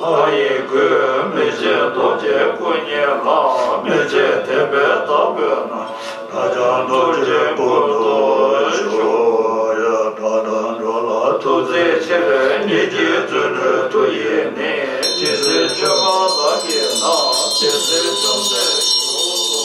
ལྷ་ཡི་སྐུ་མི་ཕྱེད་རྡོ་རྗེ་སྐུ་བརྙེས་ལ། མི་ཕྱེད་དད་པས་བདག་འབོད་ན། བདག་ཀྱང་རྡོ་རྗེ་སྐུ་དུ་ཞུགས། ཡ་བདག་དང་འགྲོ་ལ་ཐུགས་བརྩེ་ཆེར། ཉིད་ཀྱི་བརྩོན་འགྲུས་མཐུ་ཡིས་ནི། ཇི་སྲིད་མཆོད་པ་བདག་གིས་གནང་། དེ་སྲིད་བཅོམ་ལྡན་འོད་དུ་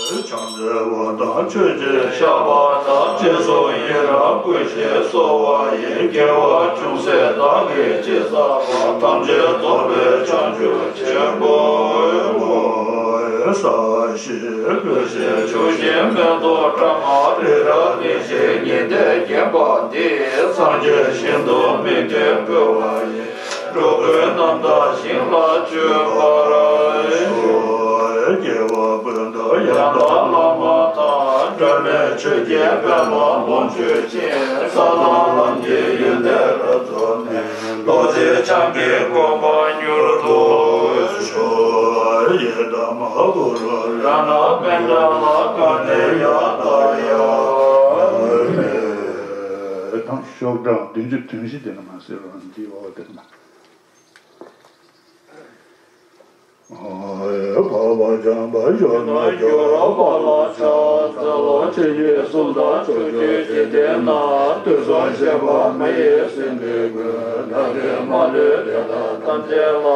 ཞུགས་སོ། བརྩེ་བ་དང་ཆོས་ཀྱི་ཞགས་པ་དང་། རྗེས་སུ་ཡི་རང་བསྐུལ་ཞིང་གསོལ་བ་ཡི། དགེ་བ་ཅུང་ཟད་བདག་གིས་ཅི་བསགས་པ། ཐམས་ཅད་རྫོགས་པའི་བྱང་ཆུབ་ཆེན་པོའི་ངོ་བོ། ས་གཞི་ཀླུ་གཞི་ཆུ་གཞི་མེ་ཏོག་སྦྲང་མ་རི་རབ་གླིང་བཞི་ཉི་ཟླས་བརྒྱན་པ་འདི། སངས་རྒྱས་ཞིང་དུ་མི་མཐུན་བསྐུལ་བ་ཡི། འགྲོ་ཀུན་རྣམ་དག་ཞིང་ལ་སྤྱོད་པར་ཤོག། སྐྱེ་བ་ཀུན་ཏུ་ཡང་དག་བླ་མ་དང་། སྒྲོན་མེ་ཆོས་ཀྱི་པདྨ་ལོངས་སྤྱོད་ཅིང་། ས་དང་ལམ་གྱི་ཡོན་ཏན་རབ་རྫོགས་ནས། རྡོ་རྗེ་འཆང་གི་གོ་འཕང་མྱུར་ཐོབ་ཤོག། ཡི་དམ་གུ་རུ་རཏྣ་པཎྜི་ཏ་ལ་གང་ནས་ཡང་དག་ཡང་དང་། ཤོག་གྲངས་བདུན་ཅུ་དོན་བཞི་དེ་ལ་མ་ཟེར་བ་འདི་འོ་དེ་ལ། འཕགས་པ་འཇམ་དཔལ་གཞོན་ནུར་གྱུར་པ་ལ་ཕྱག་འཚལ་ལོ། ཕྱི་ཡི་གསུང་དང་ཕྱོགས་བཅུའི་འཇིག་རྟེན་ན། དུས་གསུམ་གཤེགས་པ་མ་ཡིན་སྲིད་པའི་མགོན། བདག་གིས་མ་ལུས་དེ་དག་ཐམས་ཅད་ལ།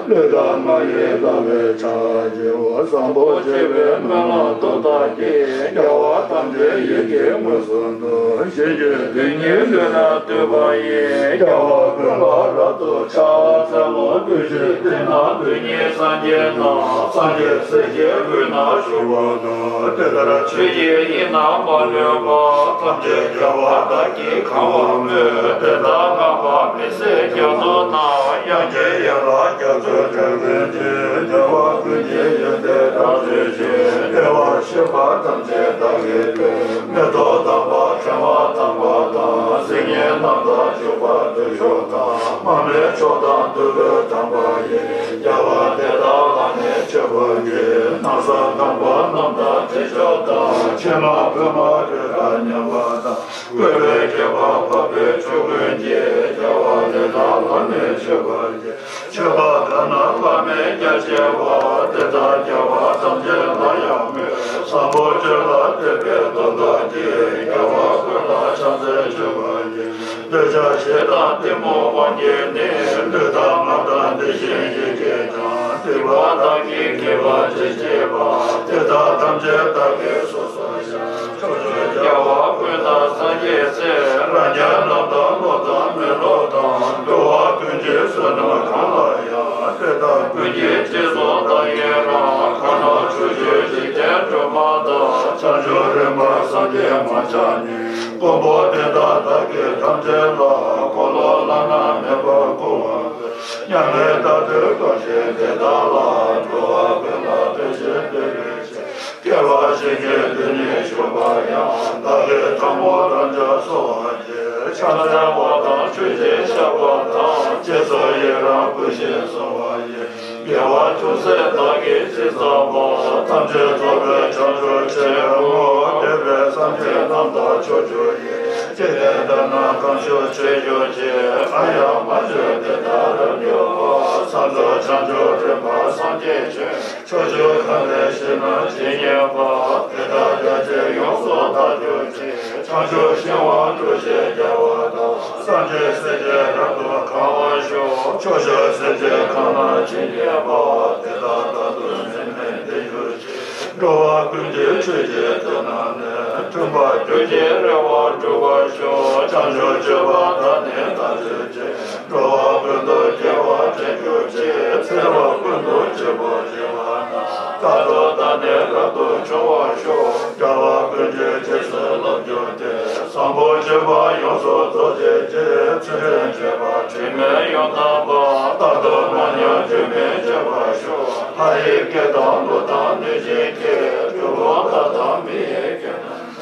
ལུས་དང་ངག་ཡིད་དགའ་བའི་ཕྱག་བགྱིའོ། བཟང་པོ་སྤྱོད་པའི་སྨོན་ལམ་མཐུ་དང་བརྒྱུད། རྒྱལ་བ་ཐམས་ཅད་ཡིད་ཀྱིས་མངོན་སུམ་དུ། གཞན་གྱི་དོན་གཉིས་ལུས་ལ་བཏོད་པ་ཡི། རྒྱལ་བ་ཀུན་ལ་རབ་ཏུ་ཕྱག་འཚལ་ལོ། སྐུ་བཞི་སྟེང་ན་སྟོང་ཉིད་སངས་རྒྱས་དང་། སངས་རྒྱས་སྲས་བཅས་དབུས་ན་བཞུགས་པ་དང་། དེ་ལྟར་ཆོས་ཀྱི་དབྱིངས་རྣམས་མ་ལུས་པ། ཐམས་ཅད་རྒྱལ་བ་བདག་གིས་གང་བར་མོས། དེ་དག་བསྔགས་པ་མི་ཟད་རྒྱ་མཚོ་ནང་། དབྱངས་ཅན་ཡན་ལག་རྒྱ་མཚོའི་སྒྲ་ཀུན་གྱིས། རྒྱལ་བ་ཀུན་གྱི་ཡོན་ཏན་གྲགས་བརྗོད་ཅིང་། བདེ་བར་གཤེགས་པ་ཐམས་ཅད་བདག་གིས་བསྟོད། མེ་ཏོག་དམ་པ་ཕྲེང་བ་དམ་པ་དང་། སིལ་སྙན་རྣམས་དང་བྱུག་པ་དུར་ཁྱོགས་དང་། མར་མེ་མཆོག་དང་བདུག་སྤོས་དམ་པ་ཡིས། རྒྱལ་བ་དེ་དག་ལ་ནི་མཆོད་པར་བགྱི། ན་བཟའ་དམ་པ་རྣམས་དང་དྲི་མཆོག་དང་། ཕྱེ་མ་ཕོ་མ་རེ་དང་མཉམ་པ་དང་། བཀོད་པའི་བརྒྱད་པ་འཕགས་པའི་མཆོག་ཀུན་གྱིས། རྒྱལ་བ་དེ་དག་ལ་ནི་མཆོད་པར་བགྱི། མཆོད་པ་གང་རྣམས་བླ་མེད་རྒྱ་ཆེ་བ། དེ་དག་རྒྱལ་བ་ཐམས་ཅད་ལ་ཡང་མོས། བཟང་པོ་སྤྱོད་ལ་དད་པའི་སྟོབས་དང་བཅས། རྒྱལ་བ་ཀུན་ལ་ཕྱག་འཚལ་མཆོད་པར་བགྱི། འདོད་ཆགས་ཞེ་སྡང་གཏི་མུག་དབང་གིས་ནི། ལུས་དང་ངག་དང་དེ་བཞིན་ཡིད་ཀྱིས་ཀྱང་། སྲིད་པ་བདག་གིས་བགྱིས་པ་ཅི་མཆིས་པ། དེ་དག་ཐམས་ཅད་བདག་གིས་སོ་སོར་བཤགས། ཕྱོགས་བཅུའི་རྒྱལ་བ་ཀུན་དང་སངས་རྒྱས་སྲས། རང་རྒྱལ་རྣམས་དང་བློ་དང་མི་སློབ་དང་། འགྲོ་བ་ཀུན་གྱི་བསོད་ནམས་གང་ལ་ཡང་། དེ་དག་ཀུན་གྱི་རྗེས་སུ་བདག་ཡི་རང་། གང་རྣམས་ཕྱོགས་བཅུའི་འཇིག་རྟེན་སྒྲོན་མ་དང་། བྱང་ཆུབ་རིམ་པར་སངས་རྒྱས་མ་ཆགས་ནས། མགོན་པོ་དེ་དག་བདག་གིས་ཐམས་ཅད་ལ། འཁོར་ལོ་བླ་ན་མེད་པར་བསྐོར་བར་མཛད། མྱ་ངན་ལྟ་དུས་བཀའ་བཞིན་དེ་དག་ལ། འགྲོ་བ་ཀུན་ལ་ཕན་ཕྱིར་བསྟན་པའི་ཕྱིར། སྐྱེ་བ་གཞན་གྱི་དོན་ནི་ཞུགས་པ་ཡང་། བདག་གིས་ཕྲ་མོ་རང་ཅག་གསོལ་བར་བགྱི། ཕྱག་འཚལ་བ་དང་མཆོད་ཅིང་བཤགས་པ་དང་། རྗེས་སུ་ཡི་རང་བསྐུལ་ཞིང་གསོལ་བ་ཡི། དགེ་བ་ཅུང་ཟད་བདག་གིས་ཅི་བསགས་པ། ཐམས་ཅད་རྫོགས་པའི་བྱང་ཆུབ་ཆེན་པོ། འདས་པའི་སངས་རྒྱས་རྣམས་དང་ཕྱོགས་བཅུ་ཡི། འཇིག་རྟེན་དག་ན་གང་བཞུགས་ཆོས་ཕྱོགས་ཀྱི། ང་ཡང་མ་བྱོན་དེ་ལྟར་རབ་འབྱོར་པ། ས་མཚམས་བྱང་ཆུབ་རིམ་པར་སངས་རྒྱས་བྱོན། ཕྱོགས་བཅུ་གང་དེར་གཤེགས་ན་ཇི་སྙེད་པ། དེ་དག་རྒྱ་ཆེར་ཡོངས་སུ་དག་གྱུར་ཅིག། བྱང་ཆུབ་ཤིང་དབང་འགྲུབ་ཞིང་རྒྱས་པ་དང་། སངས་རྒྱས་སྲས་བཅས་རབ་ཏུ་གང་བར་ཤོག། ཕྱོགས་བཅུའི་སེམས་ཅན་གང་ན་ཇི་སྙེད་པ། དེ་དག་རྟག་ཏུ་སེམས་ནི་བདེ་གྱུར་ཅིག། འགྲོ་བ་ཀུན་གྱི་ཆོས་ཀྱི་དོན་རྣམས་ནི། མཐུན་པར་གྱུར་ཅིང་རེ་བ་འགྲུབ་པར་ཤོག། བྱང་ཆུབ་སྤྱོད་པ་དག་ནི་དག་གྱུར་ཅིག། འགྲོ་བ་ཀུན་ཏུ་དགེ་བ་འདྲེན་གྱུར་ཅིག། འཚེ་བ་ཀུན་ཏུ་སྤྱོད་པ་བྱེད་པ་ན། རྟག་ཏུ་བདག་ནི་རབ་ཏུ་འབྱུང་བར་ཤོག། རྒྱལ་བ་ཀུན་གྱི་རྗེས་སུ་སློབ་གྱུར་ཏེ། བཟང་པོ་སྤྱོད་པ་ཡོངས་སུ་རྫོགས་བྱེད་ཅིང་། ཚུལ་ཁྲིམས་སྤྱོད་པ་དྲི་མེད་ཡོངས་དག་པ། རྟག་ཏུ་མ་ཉམས་སྒྱུ་མའི་སྤྱོད་པར་ཤོག། ལྷ་ཡི་སྐད་དང་ཀླུ་དང་གནོད་སྦྱིན་སྐད། གྲུལ་བུམ་དག་དང་མི་ཡི་སྐད་རྣམས།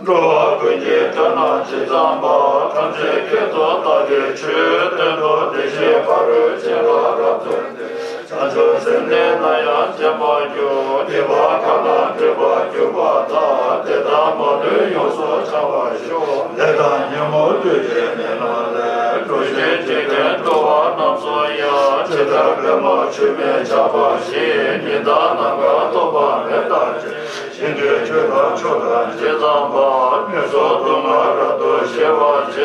འགྲོ་བ་ཀུན་གྱི་དོན་རྣམས་ཇི་ཙམ་པ། ཐམས་ཅད་སྐད་དུ་བདག་གིས་ཆོས། དོན་དུ་དེ་བཞིན་ཕ་རོལ་ཕྱིན་ལ་རབ་མཛད་དེ། བྱང་ཆུབ་སེམས་ནི་ནམ་ཡང་བརྗེད་མ་གྱུར། སྡིག་པ་གང་རྣམས་སྒྲིབ་པར་གྱུར་པ་དག། དེ་དག་མ་ལུས་ཡོངས་སུ་བྱང་བར་ཤོག། ལས་དང་ཉོན་མོངས་བདུད་ཀྱི་ནད་རྣམས་ལས། འགྲོ་ཞིང་འཇིག་རྟེན་འགྲོ་བ་རྣམས་སུ་ཡང་། ཇི་ལྟར་པདྨ་ཆུས་མེ་ཆགས་པ་བཞིན། ཉི་ཟླ་ནམ་མཁར་ཐོགས་པ་མེ་ལྟར་སྤྱད། ཞིང་དུ་ཆོས་དང་ཕྱོགས་དང་ཇི་ཙམ་པ། དངོས་སུ་སྡུག་བསྔལ་རབ་ཏུ་ ཞེས་པ་བཅས་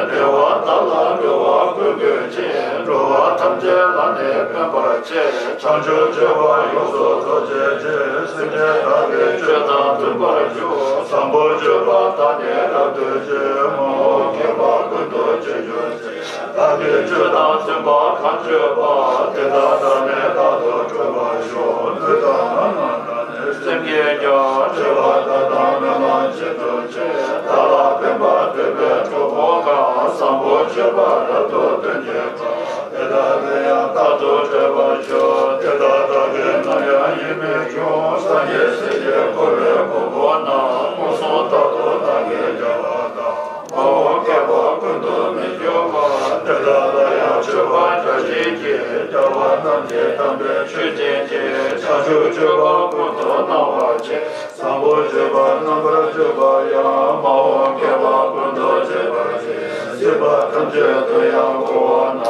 བདེ་བ་དག་ལ་འགྲོ་བ་ཀུན་བཀོད་ཅིང་། འགྲོ་བ་ཐམས་ཅད་ལ་ནི་ཕན་པར་བྱེད། བྱང་ཆུབ་སྤྱོད་པ་ཡོངས་སུ་རྫོགས་བྱེད་ཅིང་། སེམས་ཅན་དག་གི་ཆོས་དང་མཐུན་པར་འཇུག་བཟང་པོ་སྤྱོད་པ་དག་ནི་རབ་ཏུ་སྤྱོད། མ་འོངས་བསྐལ་པ་ཀུན་ཏུ་སྤྱོད་གྱུར་ཅིག་བདག་གི་ཆོས་དང་མཐུན་པ་གང་སྤྱོད་པ། དེ་དག་བདག་ནི་རྟག་ཏུ་སྒྲུབ་པར་ཤོག་ལུས་དང་ངག་རྣམས་དང་ནི་སེམས་ཀྱིས་ཀྱང་། སྤྱོད་པ་དག་དང་སྨོན་ལམ་བྱེད་དུ་བྱེད། བདག་ལ་ཕན་པ་དོན་པའི་གྲོགས་པོ་གང་། བཟང་པོ་སྤྱོད་པ་རབ་ཏུ་སྟོན་བྱེད་པ། དེ་དག་ལས་ཡང་རྟག་ཏུ་བྲལ་བར་ཤོག་དེ་དག་བདག་གིས་ནམ་ཡང་ཡིད་མི་ཆུང་། སངས་རྒྱས་སྲས་ཀྱིས་བསྐོར་བའི་གོ་འཕང་རྣམས། མངོན་སུམ་རྟག་ཏུ་བདག་གིས་མཇལ་བ་དང་། མ་འོངས་བསྐལ་པ་ཀུན་ཏུ་མི་འགྱུར་བ། དེ་དག་ལ་ཡང་མཆོད་པ་བརྒྱ་བྱིན་གྱིས། རྒྱལ་བ་རྣམས་ཀྱི་དམ་པའི་ཆོས་བྱིན་གྱིས། བྱང་ཆུབ་སྤྱོད་པ་ཀུན་ཏུ་སྣང་བར་བྱེད། བཟང་པོ་སྤྱོད་པ་རྣམ་པར་སྤྱོད་པ་ཡང་། མ་འོངས་བསྐལ་པ་ཀུན་ཏུ་སྤྱད་པར་བྱེད། སྲིད་པ་ཐམས་ཅད་དུ་ཡང་འཁོར་བ་ན།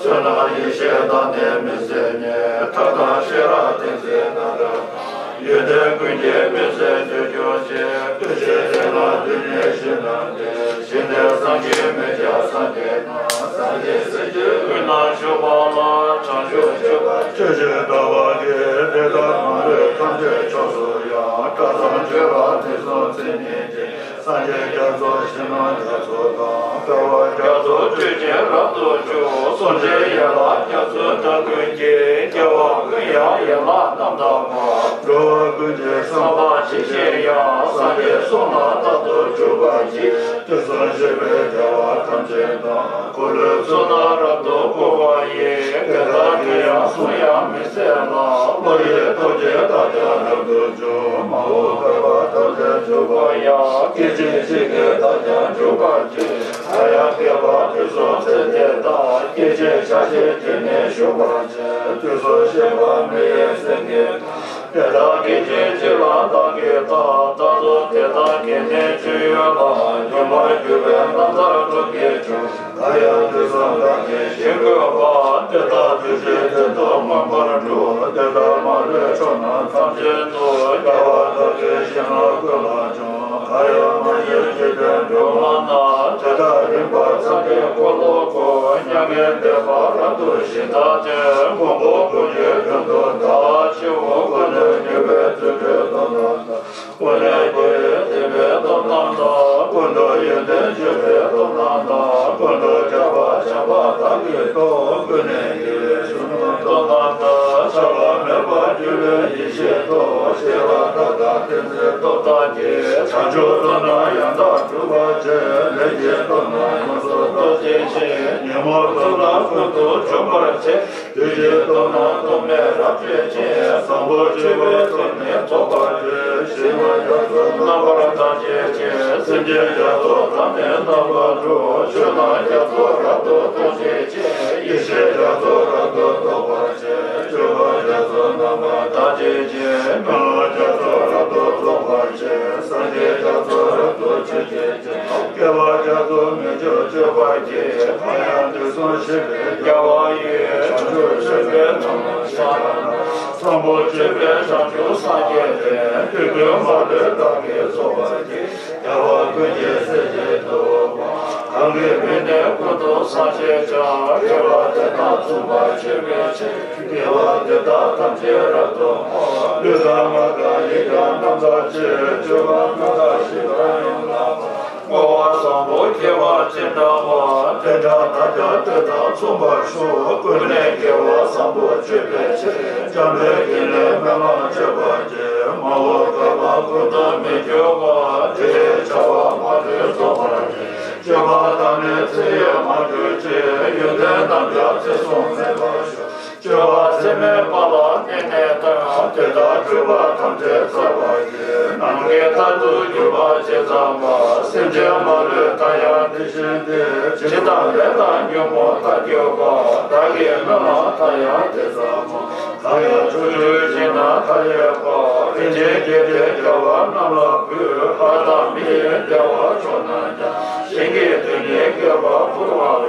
བསོད་ནམས་ཡེ་ཤེས་དང་ནི་མི་ཟད་ཉིད། ཐབས་དང་ཤེས་རབ་ཏིང་འཛིན་རྣམ་པར་དག་ཡོན་ཏན་ཀུན་གྱི་མུན་སེལ་འགྲོ་གྱུར་ཅིག་བདུད་རྩི་ལྟར་ན་དུས་གཉིས་ཤིང་རྣམས་ཏེ། ཞིང་དེར་སངས་རྒྱས་མི་འཇིགས་སངས་རྒྱས་རྣམས། སངས་རྒྱས་སྲས་ཀྱི་སྐུ་རྣམས་བཞུགས་པ་ལ། བྱང་ཆུབ་སྤྱོད་པ་སྤྱོད་ཕྱིར་ལྟ་བ་གིས། དེ་ལྟར་མ་ལུས་ཐམས་ཅད་ཕྱོགས་སུ་ཡང་། སྐལ་བཟང་སྤྱོད་པ་དུས་གསུམ་མཚན་ཉིད་ཅན། སངས་རྒྱས་རྒྱ་མཚོ་ཞིང་རྣམས་རྒྱ་མཚོ་དང་། བསྐལ་པ་རྒྱ་མཚོ་སྤྲོས་བཅས་རབ་ཏུ་འཇུག་སྲོག་འཛིན་ཡན་ལག་རྒྱ་མཚོའི་སྒྲ་ཀུན་གྱིས། སྐྱེ་བ་ཀུན་ཡང་ཡན་ལག་རྣམ་དག་པ། འགྲོ་བ་ཀུན་གྱི་བསམ་པ་ཇི་བཞིན་དབྱངས། སངས་རྒྱས་གསུང་ལ་རྟག་ཏུ་འཇུག་པར་བགྱི། དུས་གསུམ་གཤེགས་པའི་རྒྱལ་བ་ཐམས་ཅད་དང་། འཁོར་ལོའི་ཚོགས་རྣམས་རབ་ཏུ་བསྐོར་བ་ཡི། དེ་དག་གི་ཡང་གསུང་ཡང་མི་ཟད་ལ། བློ་ཡི་སྟོབས་ཀྱིས་བདག་ཀྱང་རབ་ཏུ་འཇུག་མ་འོངས་བསྐལ་པ་ཐམས་ཅད་འཇུག་པར་ཡང་། སྐད་ཅིག་གཅིག་གིས་བདག་ཀྱང་འཇུག་པར་བགྱི། ད་ཡང་བསྐལ་པ་དུས་གསུམ་ཚད་མེད་དང་། སྐད་ཅིག་ཆ་ཤས་ཀྱིས་ནི་ཞུགས་པར་བྱེད། དུས་གསུམ་གཤེགས་པ་མི་ཡི་སེང་གེ་དང་། དེ་དག་སྐད་ཅིག་གཅིག་ལ་བདག་གིས་བལྟ། བདག་ཚོགས་དེ་དག་གི་ནི་སྤྱོད་ཡུལ་ལ། སྒྱུ་མར་གྱུར་པའི་རྣམ་ཐར་སྟོབས་ཀྱིས་འཇུག་ད་ཡང་དུས་གསུམ་བདག་གིས་ཞིང་བཀོད་པ། དེ་དག་དུས་གཅིག་གཏན་དུ་མངོན་པར་འགྲུབ། དེ་ལྟར་མ་ལུས་ཕྱོགས་རྣམས་ཐམས་ཅད་དུ། རྒྱལ་བ་དག་གི་ཞིང་རྣམས་ཀུན་ལ་འབྱུང་། གང་ཡང་མ་གྱུར་འཇིག་རྟེན་སྒྲོན་མ་རྣམས། དེ་དག་རིམ་པར་སངས་རྒྱས་འཁོར་ལོ་བསྐོར། མྱ་ངན་འདས་པ་རབ་ཏུ་ཞི་ཐག་བཅད། མགོན་པོ་ཀུན་གྱི་དོན་དུ་བདག །སྤྱི་བོ་ཀུན་ཏུ་གྱུར་པའི་བརྩོན་འགྲུས་སྟོབས་རྣམས་དང་། ཀུན་ནས་རྒྱལ་བའི་བསྟན་པའི་སྟོབས་རྣམས་དང་། ཀུན་ཏུ་ཡོན་ཏན་སྤྱོད་པའི་སྟོབས་རྣམས་དང་། ཀུན་ཏུ་ཁྱབ་པ་འཆང་བ་དག་གི་སྟོབས། ཀུན་ནས་རྒྱལ་བའི་གཞུང་ལུགས་སྟོབས་རྣམས་དང་། ཆགས་པ་མེད་པར་གྱུར་པའི་ཡེ་ཤེས་སྟོབས། ཤེས་རབ་མཐའ་དག་ཏིང་འཛིན་སྟོབས་དག་གིས། བྱང་ཆུབ་ཏུ་ནི་ཡང་དག་སྒྲུབ་པར་བྱེད། ལས་ཀྱི་སྟོབས་རྣམས་ཡོངས་སུ་རྫོགས་བྱེད་ཅིང་། ཉོན་མོངས་ཚོགས་རྣམས་ཀུན་ཏུ་འཇོམས་པར་བྱེད། བདུད་ཀྱི་སྟོབས་རྣམས་སྟོབས་མེད་རབ་བཅད་ཅིང་། བཟང་པོ་སྤྱོད་པའི་སྟོབས་ནི་རྫོགས་པར་བྱེད། ཞི་བ་རྒྱ་མཚོ་རྣམ་པར་དག་བྱེད་ཅིང་། སེམས་ཅན་རྒྱ་མཚོ་དག་ནི་རྣམ་པར་འཁྲུགས། ཆོས་རྣམས་རྒྱ་མཚོ་རབ་ཏུ་སྟོང་བྱེད་ཅིང་། ཡེ་ཤེས་རྒྱ་མཚོ་རབ་ཏུ་རྫོགས་པར་བྱེད། སྤྱོད་པ་རྒྱ་མཚོ་རྣམ་པར་དག་བྱེད་ཅིང་། སྨོན་ལམ་རྒྱ་མཚོ་རབ་ཏུ་རྫོགས་པར་བྱེད། སངས་རྒྱས་རྒྱ་མཚོ་རབ་ཏུ་མཆོད་བྱེད་ཅིང་། བསྐལ་པ་རྒྱ་མཚོ་མི་འཇིག་སྤྱོད་པར་བགྱི། གང་ཡང་དུས་གསུམ་གཤེགས་པའི་རྒྱལ་བ་ཡི། བྱང་ཆུབ་སྤྱོད་པའི་ངང་ལ་བཞག་ན། བཟང་པོ་སྤྱོད་པས་བྱང་ཆུབ་སངས་རྒྱས་འདྲེན། དུས་ཀུན་མ་ལུས་བདག་གིས་རྫོགས་པར་བགྱི། རྒྱལ་བ་ཀུན་གྱི་སྲས་ཀྱི་ཐུབ་པ། གང་གི་མིང་ནི་ཀུན་ཏུ་བཟང་ཞེས་བྱ། མཁས་པ་དེ་དག་མཚུངས་པར་སྤྱོད་པའི་ཕྱིར། དགེ་བ་འདི་དག་ཐམས་ཅད་རབ་ཏུ་བསྔོ། ལུས་དང་ངག་དང་ཡིད་ཀྱང་རྣམ་དག་ཕྱིར། སྤྱོད་པ་རྣམ་དག་ཞི་བར་ཡོངས་བསྔགས་པ། བསྔོ་བ་བཟང་པོ་དགེ་བ་ཅི་འདྲ་བ། དེ་འདྲ་བདག་ཀྱང་དེ་དག་མཚུངས་པར་ཤོག །ཀུན་ནས་དགེ་བ་བཟང་པོ་སྤྱོད་པའི་ཕྱིར། འཇམ་དཔལ་གྱི་ལས་སྨོན་ལམ་བྱེད་པར་བགྱི། མ་འོངས་བསྐལ་པ་ཀུན་ཏུ་མི་འགྱུར་བ། དེ་ཡི་བྱ་བ་མ་ལུས་རྫོགས་པར་བགྱི། སྤྱོད་པ་དག་ནི་ཚེ་ཡི་མ་གྱུར་ཅིག །ཡོན་ཏན་རྣམས་ཀྱང་ཚེ་གཟུང་མེད་པར་ཤོག །སྤྱོད་པ་ཚད་མེད་པ་ལ་གནས་ནས་དང་། དེ་དག་སྤྱོད་པ་ཐམས་ཅད་བསགས་པར་བགྱི། ནམ་མཁའི་མཐར་ཐུག་གྱུར་པ་ཇི་ཙམ་པ། སེམས་ཅན་མ་ལུས་མཐའ་ཡང་དེ་བཞིན་ཏེ། བྱས་དང་ལས་དང་ཉོན་མོངས་མཐར་གྱུར་པ། བདག་གི་སྨོན་ལམ་མཐའ་ཡང་དེ་ཙམ་མོ། གང་ཡང་ཕྱོགས་བཅུའི་ཞིང་རྣམས་མཐའ་ཡས་པ། རིན་ཆེན་བརྒྱད་ཁྲི་རྒྱལ་བ་རྣམས་ལ་ཕུལ། ལྷ་དང་མི་ཡི་རྒྱལ་བ་མཆོག་རྣམས་ཀྱང་། ཞིང་གི་རྡུལ་སྙེད་བསྐལ་པར་འཕུར་བར་འོས།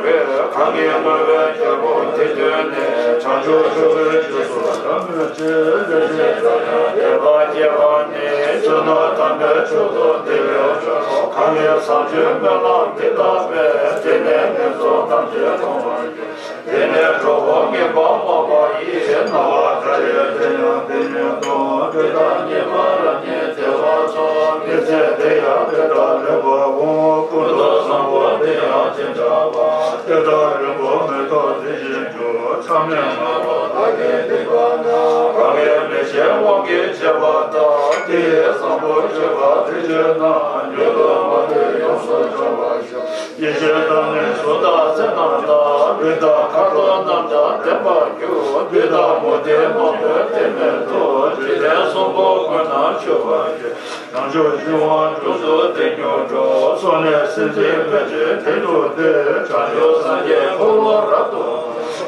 གང་གིས་བསྔོས་པའི་རྒྱལ་པོ་དེ་ཐོས་ནས། བྱང་ཆུབ་མཆོག་ཏུ་རྗེས་སུ་བདག་སྨོད་ཅིང་། ལེགས་བཤད་རྩ་བ་བསྟན་པ་རྒྱས་པ་ནི། གཞོན་ནུ་དམ་པའི་མཆོག་ཏུ་བདེ་བའི་མཆོག་བཟང་སྤྱོད་སྨོན་ལམ་འདི་དག་སྤེལ། དེ་ནས་ངན་སོང་ཐམས་ཅད་སྤོང་བར་འགྱུར། དེ་ནས་གྲོགས་པོ་ངན་པ་སྨྲ་བ་ཡིས། སྣང་བ་མཐའ་ཡས་དེ་ཡང་དེ་ཉིད་དོ། དེ་དག་ཉིད་མ་རང་ཉིད་བདེ་བ་འཚོལ། མི་ཚེ་འདི་ཡང་དེ་དག་ལེགས་པར་སྤོང་། ཀུན་ཏུ་བཟང་པོ་འདི་ཡང་ཅི་འདྲ་བ། དེ་དག་རིང་པོ་མི་ཐོགས་དེ་བཞིན་དུ། མཚམས་མེད་མ་ལུས་བདག་གིས་བསྡིགས་པ་ན། གང་གིས་མི་ཤེས་དབང་གིས་བྱས་པ་དག། དེ་ཡི་བཟང་པོ་སྤྱོད་པ་དེ་བྱས་ན། མྱུར་དུ་མ་ལུས་ཡོངས་སུ་བྱང་བར་ཤོག། ཡེ་ཤེས་དང་ནི་གཟུགས་དང་ཚེར་སྣང་དང་། རིགས་དང་ཁ་དོག་རྣམས་དང་ལྡན་པར་གྱུར། བདུད་དང་མུ་སྟེགས་མང་པོས་དེ་མི་ཐུབ། འཇིག་རྟེན་གསུམ་པོ་ཀུན་ན་ཆུབ་པར་འགྱུར། བྱང་ཆུབ་ཤིང་དབང་དྲུག་ཏུ་དེ་མྱུར་འགྲོ། སོགས་ནས་སེམས་ཅན་ཕན་ཕྱིར་དེང་འདུག་སྟེ། བྱང་ཆུབ་སངས་རྒྱས་འཁོར་ལོ་རབ་ཏུ།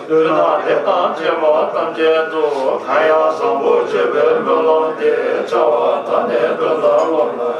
བདུད་དང་བདེ་དང་ཅན་པ་ཐམས་ཅད་དུ། གང་ཡང་བཟང་པོ་སྤྱོད་པའི་སྨོན་ལམ་འདི། བྱ་བ་དག་ནི་དོན་དམ་ལམ་ལ།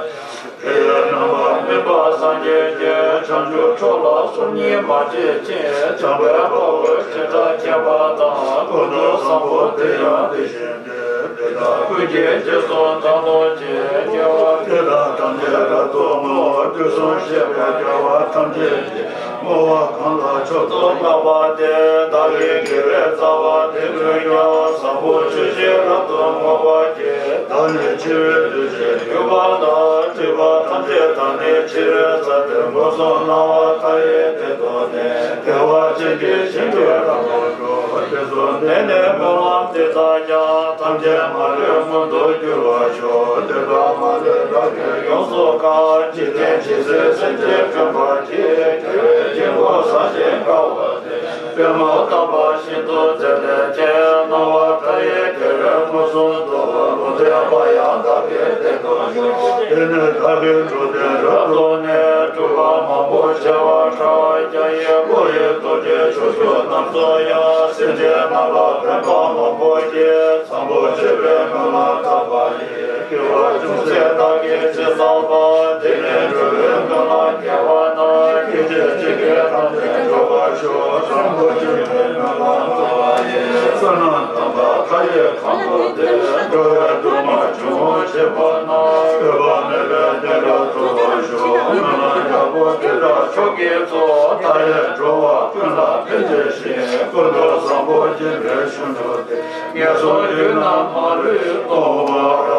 དེ་ཡི་རྣམ་པར་སྨིན་པ་སངས་རྒྱས་ཀྱི། བྱང་ཆུབ་མཆོག་ལ་སོམ་ཉི་མ་བྱེད་ཅིང་། བྱམས་པའི་དཔའ་བོས་བྱེ་བྲག་མཁྱེན་པ་དང་། ཀུན་ཏུ་བཟང་པོ་དེ་ཡང་དེ་བཞིན་ཏེ། དེ་དག་ཀུན་གྱི་རྗེས་སུ་བདག་སློབ་ཅིང་། དགེ་བ་འདི་དག་ཐམས་ཅད་རབ་ཏུ་བསྔོ། དུས་གསུམ་གཤེགས་པའི་རྒྱལ་བ་ཐམས་ཅད་ཀྱིས། བསྔོ་བ་གང་ལ་མཆོག་ཏུ་བསྔགས་པ་དེས། བདག་གི་དགེ་བའི་རྩ་བ་འདི་ཀུན་ཀྱང་། བཟང་པོ་ཇི་བཞིན་རབ་ཏུ་བསྔོ་བར་བགྱི། བདག་ནི་འཆི་བའི་དུས་ཀྱི་དུས་པ་ན། སྒྲིབ་པ་ཐམས་ཅད་དག་ནི་འཆི་བའི་རྩ་སྟེ། མངོན་སུམ་སྣང་བ་མཐའ་ཡས་དེ་མཐོང་ནས། བདེ་བ་ཅན་གྱི་ཞིང་དུ་རབ་ཏུ་འགྲོ། དེ་ཚུལ་འདི་ནི་སྨོན་ལམ་འདི་དག་ཀྱང་། ཐམས་ཅད་མ་ལུས་མངོན་དུ་འགྱུར་བར་ཤོག། དེ་དག་མ་ལུས་བདག་གིས་ཡོངས་སུ་བཀང་། འཇིག་རྟེན་ཇི་སྲིད་སེམས་ཅན་བསྐྲུན་པར་བགྱི། དགེ་བའི་དཀྱིལ་འཁོར་བཟང་ཞིང་དཀར་བ་དེར། པུས་མོ་བསྟན་པ་བཞིན་དུ་མཛད་ལས་མཁྱེན། སྣང་བ་མཐའ་ཡས་རྒྱལ་བས་མངོན་སུམ་དུ། ལུང་བསྟན་པ་ཡང་བདག་གིས་བསྟན་དུ་གསོལ། དེ་ནས་བདག་གིས་འགྲོ་དོན་རབ་ཏུ་གནས། སྒྲུབ་པ་མང་པོ་བྱས་པ་ཕྲ་རྒྱ་ཡི། བློ་ཡི་སྟོབས་ཀྱིས་ཕྱོགས་བཅུ་རྣམས་སུ་ཡང་། སེམས་ཅན་རྣམས་ལ་ཕན་པ་མང་པོ་བགྱིས། བཟང་པོ་སྤྱོད་པའི་སྨོན་ལམ་བཏབ་པ་ཡིས། དགེ་བ་ཅུང་ཟད་བདག་གིས་ཅི་བསགས་པ། དེ་ནི་འགྲོ་བའི་སྨོན་ལམ་རྒྱས་པ་ན། སྐད་ཅིག་གཅིག་གིས་ཐམས་ཅད་འགྲུབ་པར་ཤོག། བཟང་པོ་སྤྱོད་པའི་སྨོན་ལམ་བཏབ་པ་ཡིས། བསོད་ནམས་དམ་པ་མཐའ་ཡས་གང་བསགས་ཏེ། འགྲོ་བའི་དུག་ལྔ་འབྱུང་བ་བྱེད་པ་ན། འོད་དཔག་མེད་པའི་གནས་ལ་ཐོབ་པར་ཤོག། སྨོན་ལམ་ཡག་པོ་འདི་དག་མཆོག་གི་གཙོ། མཐའ་ཡས་འགྲོ་བ་ཀུན་ལ་ཕན་བདེ་ཞིང་། ཀུན་ཏུ་བཟང་པོ་སྦྱིན་པའི་ཤུགས་འགྲོ་སྟེ། ངན་སོང་རྒྱུད་རྣམས་མ་ལུས་ལོངས་པར་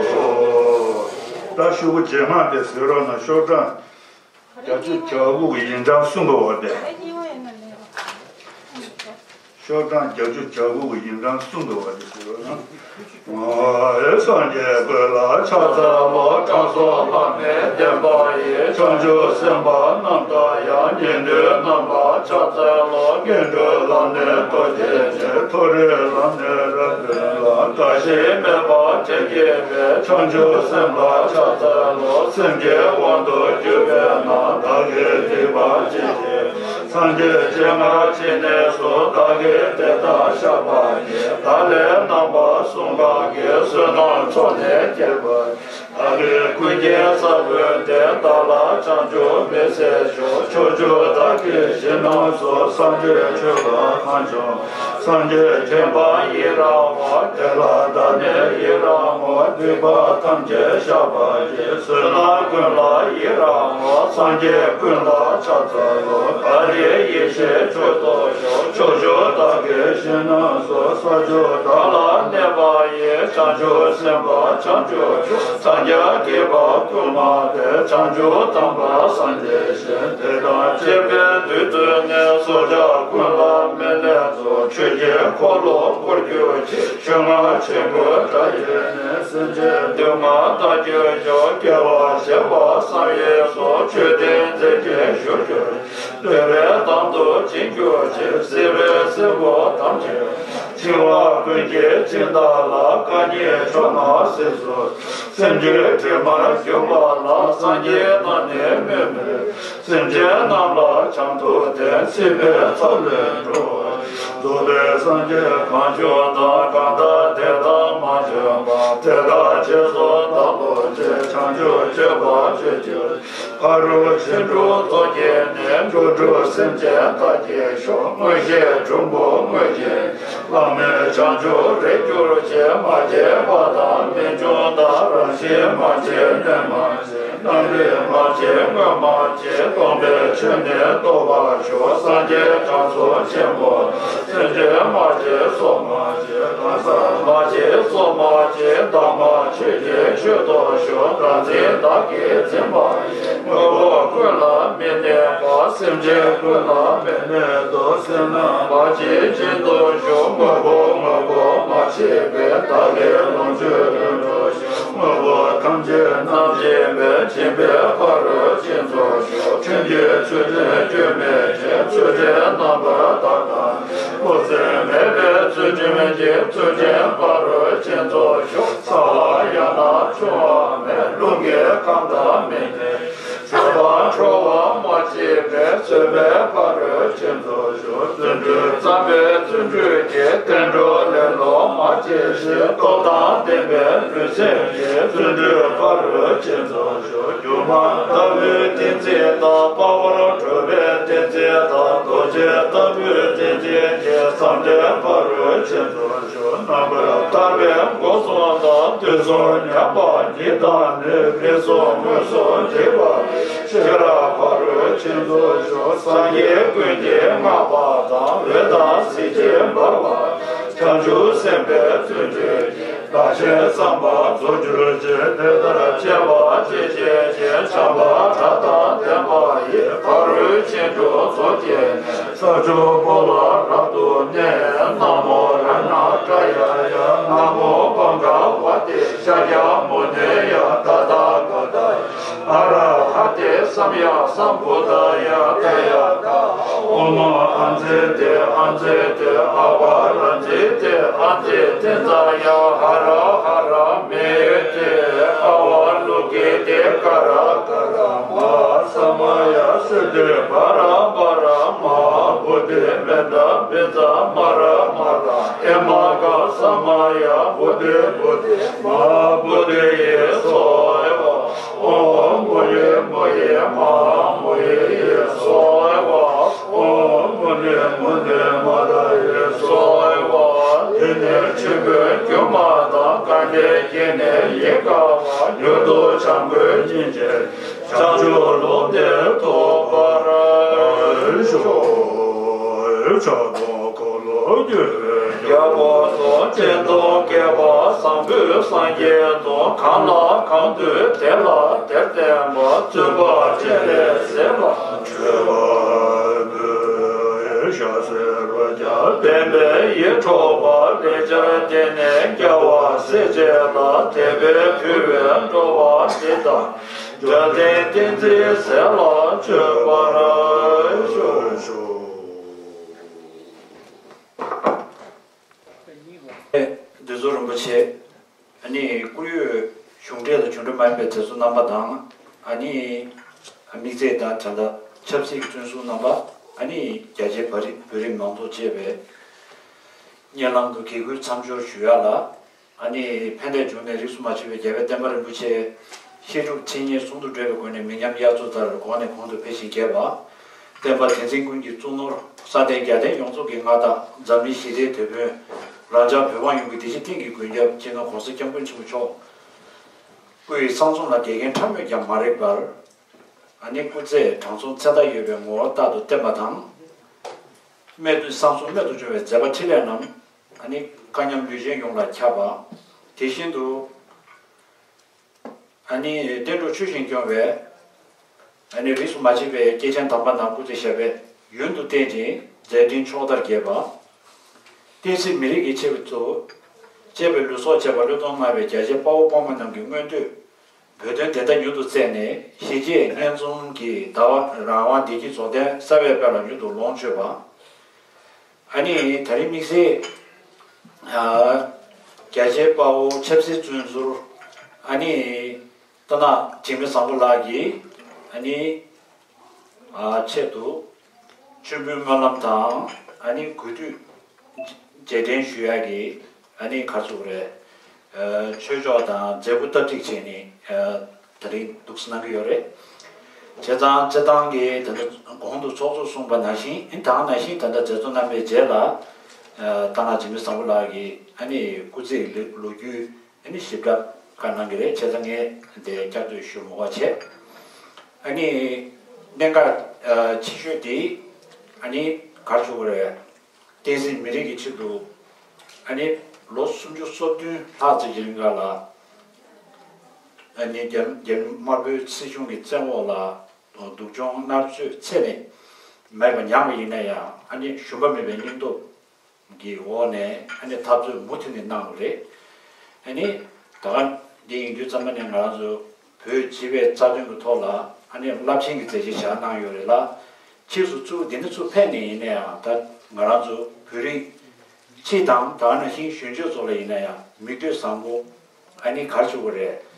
ཤོག། ད་ཤོག་གུ་རྗེས་མ་དེ་གཟིགས་རོགས་གནང་། ཤོག་གྲངས་བརྒྱད་ཅུ་གྱ་དགུ་གི་ཡིག་ཕྲེང་གསུམ་པ་འོ་དེ། ཤོག་གྲངས་བརྒྱད་ཅུ་གྱ་དགུ་གི་ཡིག་ཕྲེང་གསུམ་པ་འོ་དེ་ཟེར་བ་ན། སངས་རྒྱས་ཀུན་ལ་ཕྱག་འཚལ་ལོ། དྲང་སྲོང་ལྷ་མིའི་བསྟན་པ་ཡི། བྱང་ཆུབ་སེམས་དཔའ་རྣམས་དང་ཡང་། ཉན་ཐོས་རྣམས་ལ་ཕྱག་འཚལ་ལོ། ངན་འགྲོའི་ལམ་ནི་རྟོག་གེ་ཆེ། མཐོ་རིས་ལམ་ནི་རབ་སྟོན་ལ། དགའ་ཞེན་མེད་པ་དྲན་བསྐྱེད་པའི། བྱང་ཆུབ་སེམས་ལ་ཕྱག་འཚལ་ལོ། སེམས་ཀྱི་དབང་དུ་གྱུར་པས་ན། བདག་གིས་སྡིག་པ་ཅི་བགྱིས། སངས་རྒྱས་སྤྱན་སྔར་ཇི་སྙེད་སུ། བདག་གིས་དེ་དག་བཤགས་པ་ཡིས། བདག་ལས་རྣམ་པ་གསུམ་ཀ་གི། བསོད་ནམས་ཚོགས་ནི་བསྐྱེད་པ་ཡིས། བདག་གིས་ཀུན་མཁྱེན་ས་བོན་ཏེ། བདག་ལ་བྱང་ཆུབ་མི་ཟད་ཤོག། ཕྱོགས་བཅུ་བདག་གི་ཞིང་རྣམས་སུ། སངས་རྒྱས་ཆོས་དང་གང་བྱུང་། སངས་རྒྱས་མཁྱེན་པ་ཡི་རང་ངོ་། དེ་ལ་བདག་ནི་ཡི་རང་ངོ་། སྡིག་པ་ཐམས་ཅད་བཤགས་པ་ཡིས། བསོད་ནམས་ཀུན་ལ་ཡི་རང་ངོ་། སངས་རྒྱས་ཀུན་ལ་ཕྱག་འཚལ་ལོ། ཨ་རིའི་ཡེ་ཤེས་མཆོག་ཏུ་ཕྱོགས་བཅུ་བདག་གི་ཞིང་རྣམས་སུ། ས་བཅུ་བདག་ལ་གནས་པ་ཡི། བྱང་ཆུབ་སེམས་དཔའ་བྱང་ཆུབ་མཆོག། སངས་རྒྱས་སྡིག་པ་ཀུན་སྤངས་ཏེ། བྱང་ཆུབ་དམ་པ་སངས་རྒྱས་ཤིང་། དེ་དང་བཅས་པའི་དུས་སུ་ནི། སྲོག་ཆགས་ཀུན་ལ་མེ་ལྷས་བསྲེགས། ཆོས་ཀྱི་འཁོར་ལོ་བསྐོར་གྱུར་ཅིག། ཆོས་རྔ་ཆེན་པོའི་སྒྲ་ཡིས་ནི། སེམས་ཅན་སྡུག་བསྔལ་དག་གྱུར་ཤོག། སྐྱེ་བ་བཞེས་པ་བསམ་ཡས་སུ། མཆོད་རྟེན་མཛེས་བརྒྱད་བཞུགས་གྱུར་ཅིག། བསྟོད་པའི་གདངས་དུ་བྱིང་གྱུར་ཅིག། སྲིད་པའི་སྲིན་པོ་ཐམས་ཅད་འཆིང་བ་ཀུན་གྱི་སྦྱིན་བདག་ལ། རྐང་གཉིས་ཕྱོགས་རྣམས་གཟིགས་སུ། སེམས་ཅན་དྲི་མར་གྱུར་པ་ལ། སངས་རྒྱས་རྣམས་ནི་སྨོན་པས། སེམས་ཅན་རྣམས་ལ་བྱམས་མཐུ་སྟེ། སྲིད་པའི་མཚོ་ལས་འགྲོ་བ། རྫོགས་པའི་སངས་རྒྱས་གང་བྱུང་དང་། གང་དག་དེ་དག་མ་བྱོན་པ། དེ་དག་རྗེས་སུ་བདག་སློབ་ཅིང་། བྱང་ཆུབ་སྤྱོད་པ་སྤྱོད་གྱུར་ཅིག། ཕ་རོལ་ཕྱིན་དྲུག་རྫོགས་བགྱིས་ནས། འགྲོ་དྲུག་སེམས་ཅན་དག་གྱུར་ཤོག། མངོན་ཤེས་གྲུང་པོ་མངོན་ཞེན། ལྷག་མེད་བྱང་ཆུབ་རེག་གྱུར་ཅིག། མ་སྐྱེས་པ་དང་མི་འབྱུང་དང་། རང་བཞིན་མ་སྐྱེས་གནས་མ་ཆེ། རྣམ་རིག་མ་སྐྱེས་སྔོན་མ་སྐྱེས། སྟོང་པའི་ཆོས་ནི་རྟོགས་པར་ཤོག་སངས་རྒྱས་དྲང་སྲོང་ཆེན་པོ། སེམས་ཅན་མ་སྐྱེས་སོགས་མ་སྐྱེས། གང་ཟག་མ་སྐྱེས་སོགས་མ་སྐྱེས། བདག་མ་ཆོས་ཀྱི་ཆོས་རྟོགས་ཤོག་བདག་འཛིན་བདག་གིས་འཛིན་པ་ཡིས། དངོས་པོ་ཀུན་ལ་མི་གནས་པ། སེམས་ཅན་ཀུན་ལ་མི་གནས་སོ། སེམས་རྣམ་པར་འབྱེད་ཅིང་རྟོགས་ཤོག་དངོས་པོ་དངོས་པོ་མ་སྐྱེས་པས། བདག་གི་ལོངས་སྤྱོད་ལུས་འགྲོ་ཤོག་དངོས་པོ་ཐམས་ཅད་རྣམ་ཤེས་པས། སྦྱིན་པའི་ཕ་རོལ་ཕྱིན་རྫོགས་ཤོག་ཁྲིམས་ཀྱི་ཚུལ་ཁྲིམས་སྐྱོན་མེད་ཅིང་། ཚུལ་ཁྲིམས་རྣམ་པར་དག་དང་ལྡན། སྤོབས་སེམས་མེད་པའི་ཚུལ་ཁྲིམས་ཀྱིས། ཚུལ་ཁྲིམས་ཕ་རོལ་ཕྱིན་རྫོགས་ཤོག་ཚ་བ་ཡང་དག་ཆུང་བ་མེད། རླུང་གི་ཁམས་དང་མི་འདྲེས། བཟོད་པ་ཁྲོ་བ་མ་སྐྱེས་པས། བཟོད་པའི་ཕ་རོལ་ཕྱིན་རྫོགས་ཤོག་བརྩོན་འགྲུས་བརྩམས་པས་བརྩོན་འགྲུས་ཀྱིས། བསྟན་འགྲོ་ལེ་ལོ་མ་སྐྱེས་ཤིང་། སྟོབས་དང་ལྡན་པའི་ལུས་སེམས་ཀྱིས། བརྩོན་འགྲུས་ཕ་རོལ་ཕྱིན་རྫོགས་ཤོག་སྒྱུ་མ་ལྟ་བུའི་གཏན་ཚིགས་དང་། དཔའ་བར་གྲུབ་པའི་གཏན་ཚིགས་དང་། རྡོ་རྗེ་ལྟ་བུའི་གཏན་ཚིགས་ཀྱིས། བསམ་གཏན་ཕ་རོལ་ཕྱིན་རྫོགས་ཤོག་རྣམ་པར་ཐར་པའི་སྒོ་གསུམ་དང་། དུས་གསུམ་མཉམ་པ་ཉིད་དང་ནི། མིང་གསུམ་དངོས་སུ་འཇིག་པ་ཡི། ཤེས་རབ་ཕ་རོལ་ཕྱིན་རྫོགས་ཤོག་སངས་རྒྱས་ཀུན་གྱིས་བསྔགས་པ་དང་། འོད་དང་ཟེར་གྱིས་འབར་བ་དང་། བྱང་ཆུབ་སེམས་དཔའི་བརྩོན་འགྲུས་ཀྱིས། བདག་གཞན་བསམ་པ་རྫོགས་གྱུར་ཅིག་དེ་ལྟར་བྱེད་པ་ཇི་སྙེད་ཅིག་བྱམས་པ་སྒྲ་དང་ལྡན་པ་ཡིས། ཕ་རོལ་ཕྱིན་དྲུག་རྫོགས་བྱས་ནས། ས་བཅུ་པོ་ལ་རབ་ཏུ་གནས། ན་མོ་རཏྣ་ཏྲ་ཡ་ཡ། ན་མོ་བྷ་ག་བ་ཏེ་ཤཱཀྱ་མུ་ནེ་ཡ། ཏ་ཐཱ་ག་ཏ་ཡ། ཨ་ར་ཧ་ཏེ་སམ་ཡཀ་སམ་བུ་དྷ་ཡ། ཏ་ཡ་ཐཱ། ཨོཾ་ཨ་ཛི་ཏེ་ཨ་ཛི་ཏེ་ཨ་བ་ར་ཛི་ཏེ་ཨ་ཛི་ཏེ་ཛ་ཡ། ཧ་ར་ཧ་ར་མེ་ཡེ་ཏེ་ཨ་བ་ལུ་ཀེ་ཏེ་ཀ་ར་ཀ་ར་མ། ས་མ་ཡ་སིདྡྷི་པ་ར་པ་ར་མ། བོ་དྷི་མནྡྷ་བཛྲ་མ་ར་མ་ར། ཨེ་མ་ཀ་ས་མ་ཡ་བོ་དྷི་བོ་དྷི་མ་བོ་དྷི་ཡེ་སྭཱ་ཧཱ། ཨོཾ་མུ་ནེ་མུ་ནེ་མ་ཧཱ་མུ་ནེ་ཡེ་སྭཱ་ཧཱ། ཨོཾ་མུ་ནེ་མུ་ནེ་མ་དྷ་ཡེ་སྭཱ་ཧཱ། དེ་ནས་ཆོས་གོས་གྱོན་པ་དང་། སྐལ་ལྡན་བརྒྱད་ནི་ཡིད་དགའ་བ། མྱུར་དུ་བྱམས་མགོན་ཉིད་ཀྱི། བྱང་ཆུབ་ལུང་བསྟན་ཐོབ་པར་ཤོག་ཕྱག་སྟོང་འཁོར་ལོ་བསྐྱོད་པའི་རྒྱལ་པོ་སོགས། སྤྱན་སྟོང་བརྒྱད་པ་བཟང་པོའི་སངས་རྒྱས་དང་། གང་ལ་གང་འདུལ་དེ་ལ་དེར་བསྟན་པ། བཙུན་པ་སྤྱན་རས་གཟིགས་ལ་མཆོད་པ་འབུལ། ཞབས་བསིལ་རོ་བརྒྱ་ལྡན་པས་ཡིད་འཕྲོག་པ། ལེགས་སྦྱར་སྡེ་སྣོད་རྒྱལ་བ་སྲས་བཅས་ལ། དད་པས་ཕུལ་བའི་འགྲོ་བ་འདི་དག་བརྒྱ་ལྡན་ཏིང་འཛིན་ཟས་ལ་སྤྱོད་པར་ཤོག་འདི་ཚོ་རིན་པོ་ཆེ། ཨ་ནི་བཀུར་འོས་གཞུང་འབྲེལ་དང་གཞུང་འབྲེལ་མ་ཡིན་པའི་མཛད་གཙོ་རྣམ་པ་དང་། ཨ་ནི་དམིགས་བརྩེ་དང་དྲན་པ་ཆབ་སྲིད་ཀྱི་བཙོན་ཟུར་རྣམ་པ། ཨ་ནི་རྒྱ་ཆེའི་བོད་རིགས་མང་ཚོགས་བཅས་པའི་སྙན་ལམ་དུ་གུས་བཀུར་མཚམས་སྦྱོར་ཞུ་ཡ་ལ། ཨ་ནི་ཕན་བདེ་འབྱུང་གནས་རིས་སུ་མ་ཆད་པའི་རྒྱལ་བའི་བསྟན་པ་རིན་པོ་ཆེ། བཤད་སྒྲུབ་མཚན་ཉིད་ཟུང་དུ་འབྲེལ་བའི་སྒོ་ནས་མི་ཉམས་དབྱར་མཚོ་ལྟར་གོང་ནས་གོང་དུ་འཕེལ་ཞིང་རྒྱས་པ། བསྟན་པ་དེ་འཛིན་ཀུན་གྱི་གཙུག་ནོར། ས་སྟེང་རྒྱལ་བསྟན་ཡོངས་རྫོགས་ཀྱི་མངའ་བདག་འཛམ་གླིང་ཞི་བདེའི་དེད་དཔོན། རང་ཅག་བོད་འབངས་ཡོངས་ཀྱི་བདེ་སྐྱིད་གཏིང་གི་མགོན་སྐྱབས་སྤྱི་ནོར་༸གོང་ས་༸སྐྱབས་མགོན་ཆེན་པོ་མཆོག་སྐུ་ཡི་གསང་གསུམ་ལ་འགལ་རྐྱེན་ཕྲ་མོས་ཀྱང་མ་རིག་པར། ཨ་ནི་སྐུ་ཚེ་དྲང་སྲོང་ཚེ་མཐའ་ཡོད་པའི་ངོ་བོར་རྟག་ཏུ་བརྟན་པ་དང་། སྨད་དུ་གསང་གསུམ་རྨད་དུ་བྱུང་བའི་མཛད་པ་འཕྲིན་ལས་རྣམས། ཨ་ནི་བཀའ་ཉམས་ལུས་ཅན་ཡོངས་ལ་ཁྱབ་པ། དེ་བཞིན་དུ། ཨ་ནི་བསྟན་འགྲོ་ཆོས་བཞིན་སྐྱོང་བའི། ཨ་ནི་རིས་སུ་མ་ཆད་པའི་སྐྱེས་ཆེན་དམ་པ་རྣམས་སྐུ་ཚེ་ཞབས་པད་ཡུན་དུ་བརྟན་ཅིང་མཛད་འཕྲིན་ཕྱོགས་མཐར་རྒྱས་པ། བསྟན་སྲིད་མི་རིགས་ཀྱི་ཆེད་དུ་གཅེས་པའི་ལུས་སྲོག་བཅས་པ་བློས་གཏོང་གནང་བའི་རྒྱ་ཆེའི་དཔའ་བོ་དཔའ་མོ་རྣམས་ཀྱི་མངོན་འདོད། བོད་དོན་བདེན་མཐའ་མྱུར་དུ་བཙལ་ནས། གཞིས་བྱེས་སྙན་འཛོམས་ཀྱི་ཟླ་བ་རང་དབང་བདེ་སྐྱིད་རྫོགས་ལྡན་གསར་པའི་དཔལ་ལ་མྱུར་དུ་ལོངས་སྤྱོད་པ། ཨ་ནི་ད་རིང་དམིགས་བསལ། ཨ། རྒྱ་ཆེའི་དཔའ་བོ་ཆབ་སྲིད་བཙོན་ཟུར། ཨ་ནི་རྟ་ནག་འཇིགས་མེད་བཟང་པོ་ལགས་ཀྱིས། ཨ་ནི། ཨ། ཆེད་དུ། མཆོད་འབུལ་སྨོན་ལམ་དང་། ཨ་ནི་གུས་འདུད་རྗེས་དྲན་ཞུ་ཡག་གི། ཨ་ནི་ག་རེ་ཟེར་དགོས་རེད། ཨ། ཆོས་ཕྱོགས་དང་མཛད་སྒོ་སྟབས་གཅིག་བྱས་ནས། ཨ། ད་རིང་འདུག་སེ་གནང་གི་ཡོད་རེད། བྱས་ཙང་སྤྱིར་བཏང་གི་ད་ལྟ་གོང་དུ་ཚོགས་གཙོས་གསུངས་པ་ནང་བཞིན། ཨ་ནི་ད་ག་ནང་བཞིན་ད་ལྟ་མཛད་གཙོ་རྣམ་པའི་རྗེས་ལ། ཨ། རྟ་ནག་འཇིགས་མེད་བཟང་པོ་ལགས་ཀྱིས། ཨ་ནི་སྐུ་ཚེའི་ལོ་རྒྱུས། ཨ་ནི་ཞིབ་ཕྲ་ བཀའ་གནང་གི་རེད། བྱས་ཙང་ངས་དེ་བསྐྱར་ཟློས་ཞུ་མི་དགོས་པ་བྱས། ཨ་ནི་གནད་འགག་ཆེ་ཤོས་དེ་ཨ་ནི་ག་རེ་ཞུ་དགོས་རེད། བསྟན་སྲིད་མི་རིགས་ཀྱི་ཆེད་དུ་ཨ་ནི་ལོ་སུམ་ཅུ་སོ་བདུན་ལྷག་ཙམ་གྱི་རིང་ག་ལ་ཨ་ནི་རྒྱ་རྒྱ་མི་དམར་པོའི་སྲིད་གཞུང་གི་བཙན་འོག་ལ་སྡུག་སྦྱོང་མནར་གཅོད་ཚད་ལས་མེད་པ་མྱངས་པ་ཡིན་ན་ཡང་ཨ་ནི་ཞུམ་པ་མེད་པའི་སྙིང་སྟོབས་ཀྱི་འོག་ནས་ཨ་ནི་འཐབ་རྩོད་མུ་མཐུད་ནས་གནང་བ་རེད། ཨ་ནི་ད་ག་འདི་ཡིན་དུས་ཙམ་པ་ནས་ང་རང་ཚོ་བོད་སྤྱི་པའི་རྩ་དོན་གྱི་ཐོག་ལ་ཨ་ནི་རླབས་ཆེན་གྱི་མཛད་རྗེས་བཞག་གནང་ཡོད་རེད་ལ། ཕྱིས་སུ་ཚུར་འདི་ནས་ཚུར་ཕེབས་ནས་ཡིན་ན་ཡང་ད་ང་རང་ཚོ་བོད་རིགས་སྤྱི་དང་ད་ག་ནང་བཞིན་གཞོན་སྐྱེས་ཚོ་ལ་ཡིན་ན་ཡང་མིག་ལྟོས་བཟང་པོ་ཨ་ནི་ག་རེ་ཞུ་དགོས་རེད།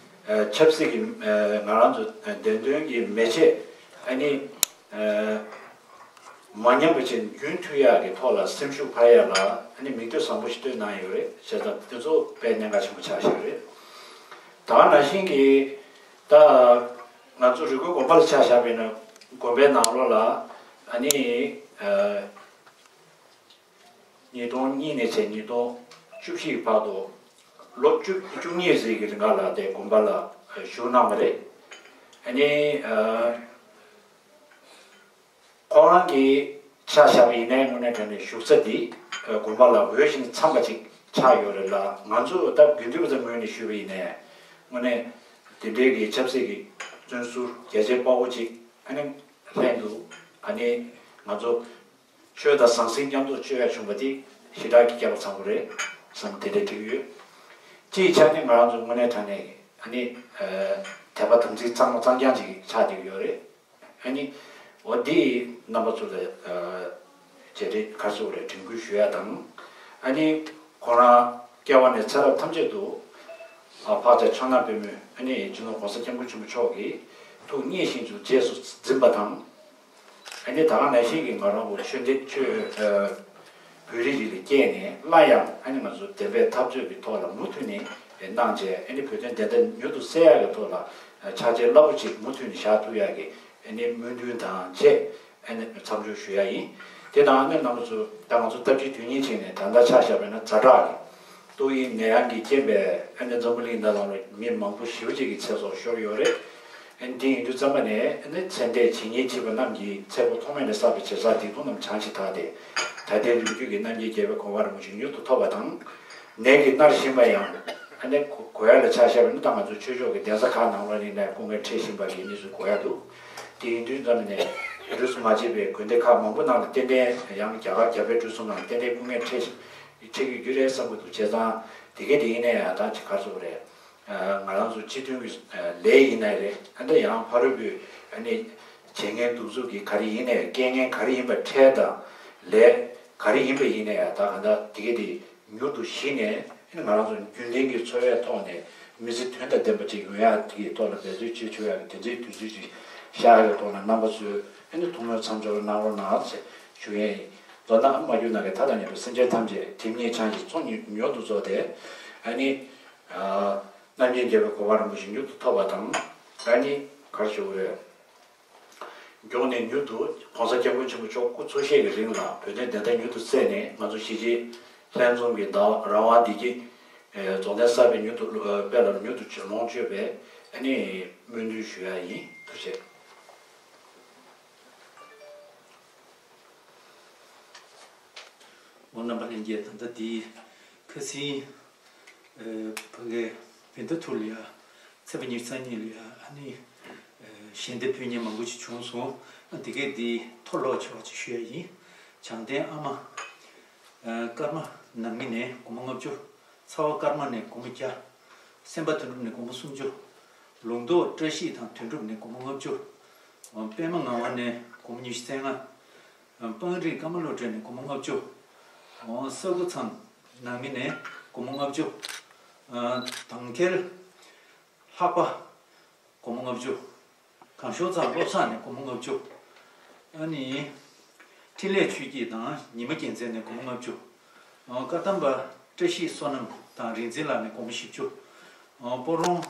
ཆབ་སྲིད་ཀྱི་ང་རང་ཚོ་བདེན་དོན་གྱི་མེ་ལྕེ་ཨ་ནི། མ་ཉམས་པ་བྱས་རྒྱུན་མཐུད་ཡག་གི་ཐོག་ལ་སེམས་ཤུགས་འཕར་ཡག་ལ་ཨ་ནི་མིག་ལྟོས་བཟང་པོ་ཞིག་སྟོན་གནང་ཡོད་རེད། བྱས་ཙང་དེ་ཚོ་དཔེ་གནད་འགག་ཆེན་པོ་ཆགས་བཞག་རེད། ད་ག་ནང་བཞིན་གྱི་ད་ང་ཚོ་རི་ཁུལ་དགོན་པ་ལ་ཆ་བཞག་པ་ཡིན་ན་དགོན་པའི་ནང་ལོགས་ལ་ཨ་ནི་ཉིས་སྟོང་གཉིས་ནས་བྱས་ཉིས་སྟོང་བཅུ་བཞི་བར་དུ་ལོ་བཅུ་བཅུ་གཉིས་ཙམ་གྱི་རིང་ག་ལ་དེ་དགོན་པ་ལ་བཞུགས་གནང་བ་རེད། ཨ་ནི། ཁོ་རང་གི་ཆ་བཞག་པ་ཡིན་ནའི་དངོས་གནས་དྲང་གནས་བཞུགས་ས་འདི་དགོན་པ་ལ་འོས་ཤིང་འཚམས་པ་ཅིག་ཆགས་ཡོད་རེད་ལ། ང་ཚོ་ད་དགེ་འདུན་པ་ཚོའི་ངོས་ནས་ཞུས་པ་ཡིན་ནའི་དངོས་གནས་དེ་འདྲའི་གི་ཆབ་སྲིད་ཀྱི་བཙོན་ཟུར་རྒྱ་ཆེ་དཔའ་བོ་ཅིག་ཨ་ནི་ལྷན་དུ་ཨ་ནི་ང་ཚོ་ཆོས་དང་ཟང་ཟིང་མཉམ་དུ་སྤྱོད་ཡ་བྱུང་བ་འདི་ཞེ་དྲག་གི་སྐལ་བ་བཟང་པོ་རེད་བསམ་དེ་འདྲ་དྲན་གྱི་ཡོད། སྤྱིའི་ཆ་ནས་ང་རང་ཚོ་དངོས་གནས་དྲང་གནས་ཨ་ནི་དད་པ་དམ་ཚིག་གཙང་མ་གཙང་རྐྱང་ཅིག་ཆགས་བསྡད་ཀྱི་ཡོད་རེད། ཨ་ནི་འོ་འདི་རྣམ་པ་ཚོ་ལ་བྱས་རྗེས་ག་རེ་ཟེར་དགོས་རེད། དྲན་སྐུལ་ཞུ་ཡ་དང་། ཨ་ནི་ཁོ་རང་སྐྱེ་བ་ནས་ཚེ་རབས་ཐམས་ཅད་དུ་འཕགས་པ་སྤྱི་ནོར་༸གོང་ས་༸སྐྱབས་མགོན་ཆེན་པོ་མཆོག་གི་ཐུགས་མཉེས་བཞིན་དུ་རྗེས་སུ་འཛིན་པ་དང་། ཨ་ནི་ད་ག་ནང་བཞིན་གྱི་ང་རང་ཚོ་ཆོས་འདི་ཆོས་བོད་རིགས་རིགས་ལ་སྐྱེས་ནས་སླར་ཡང་ཨ་ནི་ང་ཚོ་བདེན་པའི་འཐབ་རྩོད་ཀྱི་ཐོག་ལ་མུ་མཐུད་ནས་གནང་བྱས། ཨ་ནི་བོད་དོན་བདེན་མཐའ་མྱུར་དུ་གསལ་ཡག་གི་ཐོག་ལ་ཕྱག་རྗེས་རླབས་པོ་ཆེ་མུ་མཐུད་ནས་བཞག་ཐུབ་ཡག་གི་ཨ་ནི་སྨོན་འདུན་དང་བཅས་ཨ་ནི་མཚམས་འཇོག་ཞུ་ཡ་ཡིན། དེ་དང་ཨ་ནི་རྣམ་པ་ཚོ་ད་ང་ཚོ་སྟབས་གཅིག་དོན་གཉིས་བྱས་ནས་ད་ལྟ་ཆ་བཞག་པ་ཡིན་ན་ཛ་དྲག་གི་ཏོག་དབྱིབས་ནད་ཡམས་ཀྱི་རྐྱེན་པས་ཨ་ནི་འཛམ་བུ་གླིང་འདི་ལ་མི་མང་པོ་ཞེ་པོ་ཅིག་གི་ཚེ་སྲོག་ཤོར་ཡོད་རེད། ཨ་ནི་དེ་ཡིན་དུས་ཙམ་པ་ནས་ཨ་ནི་ཚེ་འདས་ཇི་སྙེད་མཆིས་པ་རྣམས་ཀྱི་ཚེ་འཁོར་ཐོག་མེད་ནས་བསགས་པའི་བྱས་བསགས་སྡིག་ལྟུང་རྣམས་བྱང་ཞིང་དག་སྟེ། ད་ལྟའི་ལོ་རྒྱུས་ཀྱི་རྣམ་རྒྱལ་རྒྱལ་བའི་གོ་འཕང་རིན་པོ་ཆེ་མྱུར་དུ་ཐོབ་པ་དང་། ནད་ཀྱིས་མནར་བཞིན་པ་ཡང་ཨ་ནི་གོ་གོ་ཡ་ལ་ཆ་བཞག་པ་ཡིན་ན་ད་ང་ཚོ་ཆོས་ཕྱོགས་ཀྱི་གདན་ས་ཁག་ནང་ལོགས་ནས་ནས་སྐུ་ངལ་འཕྲད་བཞིན་པ་གི་གནས་ཚུལ་གོ་ཡ་འདུག་དེ་ཡིན་དུས་ཙམ་ནས་འགྲུལ་བཞུད་མ་བྱས་པའི་དགོན་སྡེ་ཁག་མང་པོ་ནང་ལ་ཏན་ཏན་ཡང་རྒྱ་གར་རྒྱ་བལ་འབྲུག་གསུམ་ནང་ཏན་ཏན་སྐུ་ངལ་འཕྲད་བཞིན་འཕྲད་ཀྱི་རྒྱུ་རེད་བསམ་གྱི་འདུག་བྱས་ཙང་དེ་གས་དེ་ཡིན་ན་ཡང་ད་ཅིག་ག་རེ་ཟེར་དགོས་རེད། ང་རང་ཚོ་སྤྱི་མཐུན་གྱི་ལས་ཡིན་ན་རེད། ཨ་འདྲ་ཡང་ཕ་རོལ་པོའི་ཨ་ནི་བྱེད་ངན་གདུག་རྩུབ་ཀྱི་ག་རེ་ཡིན་ནའི་རྐྱེན་ངན་ག་རེ་ཡིན་པ་འཕྲལ་དང་ལས་ག་རེ་ཡིན་པ་ཡིན་ནའི་ཡང་ད་ག་འདྲ་དེ་གས་དེ་མྱུར་དུ་ཞི་ནས་ཨ་ནི་ང་རང་ཚོ་རྒྱུན་ལྡན་གྱི་འཚོ་བའི་ཐོག་ནས་མི་ཚེ་དོན་དང་ལྡན་པ་ཅིག་ཡོང་ཡག་དེ་གི་ཐོག་ལ་འབད་རྩོལ་བྱེད་ཆོག་ཡག་གི་དེ་འདྲའི་དུས་ཚོད་ཅིག་ཤར་ཡག་གི་ཐོག་ལ་རྣམ་པ་ཚོས་ཨ་ནི་ཐུགས་སྨོན་མཚམས་སྦྱོར་གནང་རོགས་གནང་ཞེས་ཞུ་ཡས་ཡིན། མདོར་ན་མ་གྱུར་ནམ་མཁའི་མཐའ་དང་མཉམ་པའི་སེམས་ཅན་ཐམས་ཅད་དེ་སྙེད་ཆང་གི་ཚོགས་མྱུར་དུ་རྫོགས་ཏེ་ཨ་ནི། རྣམ་མཁྱེན་རྒྱལ་བའི་གོ་འཕང་རིན་པོ་ཆེ་མྱུར་དུ་ཐོབ་པ་དང་། ཨ་ནི་ག་རེ་ཞུ་དགོས་རེད། མགྱོགས་ནས་མྱུར་དུ་༸གོང་ས་༸སྐྱབས་མགོན་ཆེན་པོ་མཆོག་སྐུ་འཚོ་གཞེས་ཀྱི་རིང་ལ་བོད་དོན་བདེན་མཐའ་མྱུར་དུ་གསལ་ནས་ང་ཚོ་གཞིས་བྱེས་ལྷན་འཛོམས་ཀྱི་བདག་རང་དབང་བདེ་སྐྱིད་རྫོགས་ལྡན་གསར་པའི་མྱུར་དུ་དཔལ་ལ་མྱུར་དུ་ལོངས་སྤྱོད་པའི་ཨ་ནི་སྨོན་འདུན་ཞུ་ཡ་ཡིན། ཐུགས་རྗེ་ཆེ། འོ་རྣམ་པ་ལྷན་རྒྱས། ད་ལྟ་འདི་ཁ་སང་ཨ་ཕ་གི་བན་ད་ཐུར་ལ་ཡ་ཚེས་པ་ཉེར་གཉིས་ལ་ཡ་ཨ་ནི་ཨ་ཞལ་འདེབས་ཕུལ་མཁན་མང་པོ་ཞིག་བྱུང་སོང་། ཨ་འདི་གས་འདི་མཐོ་སློབ་ཆེ་བ་ཅིག་ཞུ་ཡ་ཡིན། བྱང་གཏེར་ཨ་མ་ཨ་ཀརྨ་ནང་མི་ནས་སྒོར་མོ་ལྔ་བཅུ། ཚ་བ་ཀརྨ་ནས་སྒོར་མོ་བརྒྱ། སེམས་དཔའ་དོན་གྲུབ་ནས་སྒོར་མོ་སུམ་ཅུ། ལུང་རྟོགས་བཀྲ་ཤིས་དང་དོན་གྲུབ་ནས་སྒོར་མོ་ལྔ་བཅུ། པདྨ་ངག་དབང་ནས་སྒོར་མོ་ཉི་ཤུ་རྩ་ལྔ། སྤང་རི་ཀརྨ་བློ་གྲོས་ནས་སྒོར་མོ་ལྔ་བཅུ། ས་སྒོ་མཚམས་ནང་མི་ནས་སྒོར་མོ་ལྔ་བཅུ། དང་ཁེལ་ལྷག་པ་སྒོར་མོ་ལྔ་བཅུ། གངས་ཤོག་ཚང་བློ་བཟང་ནས་སྒོར་མོ་ལྔ་བཅུ། ཨ་ནི། འཕྲིན་ལས་ཆོས་སྐྱིད་དང་ཉི་མ་རྒྱལ་མཚན་ནས་སྒོར་མོ་ལྔ་བཅུ། ཨ་བཀའ་གདམས་པ་བཀྲ་ཤིས་བསོད་ནམས་དང་རིག་འཛིན་ལགས་ནས་སྒོར་མོ་བཞི་བཅུ། ཨ་སྤོ་རོང་།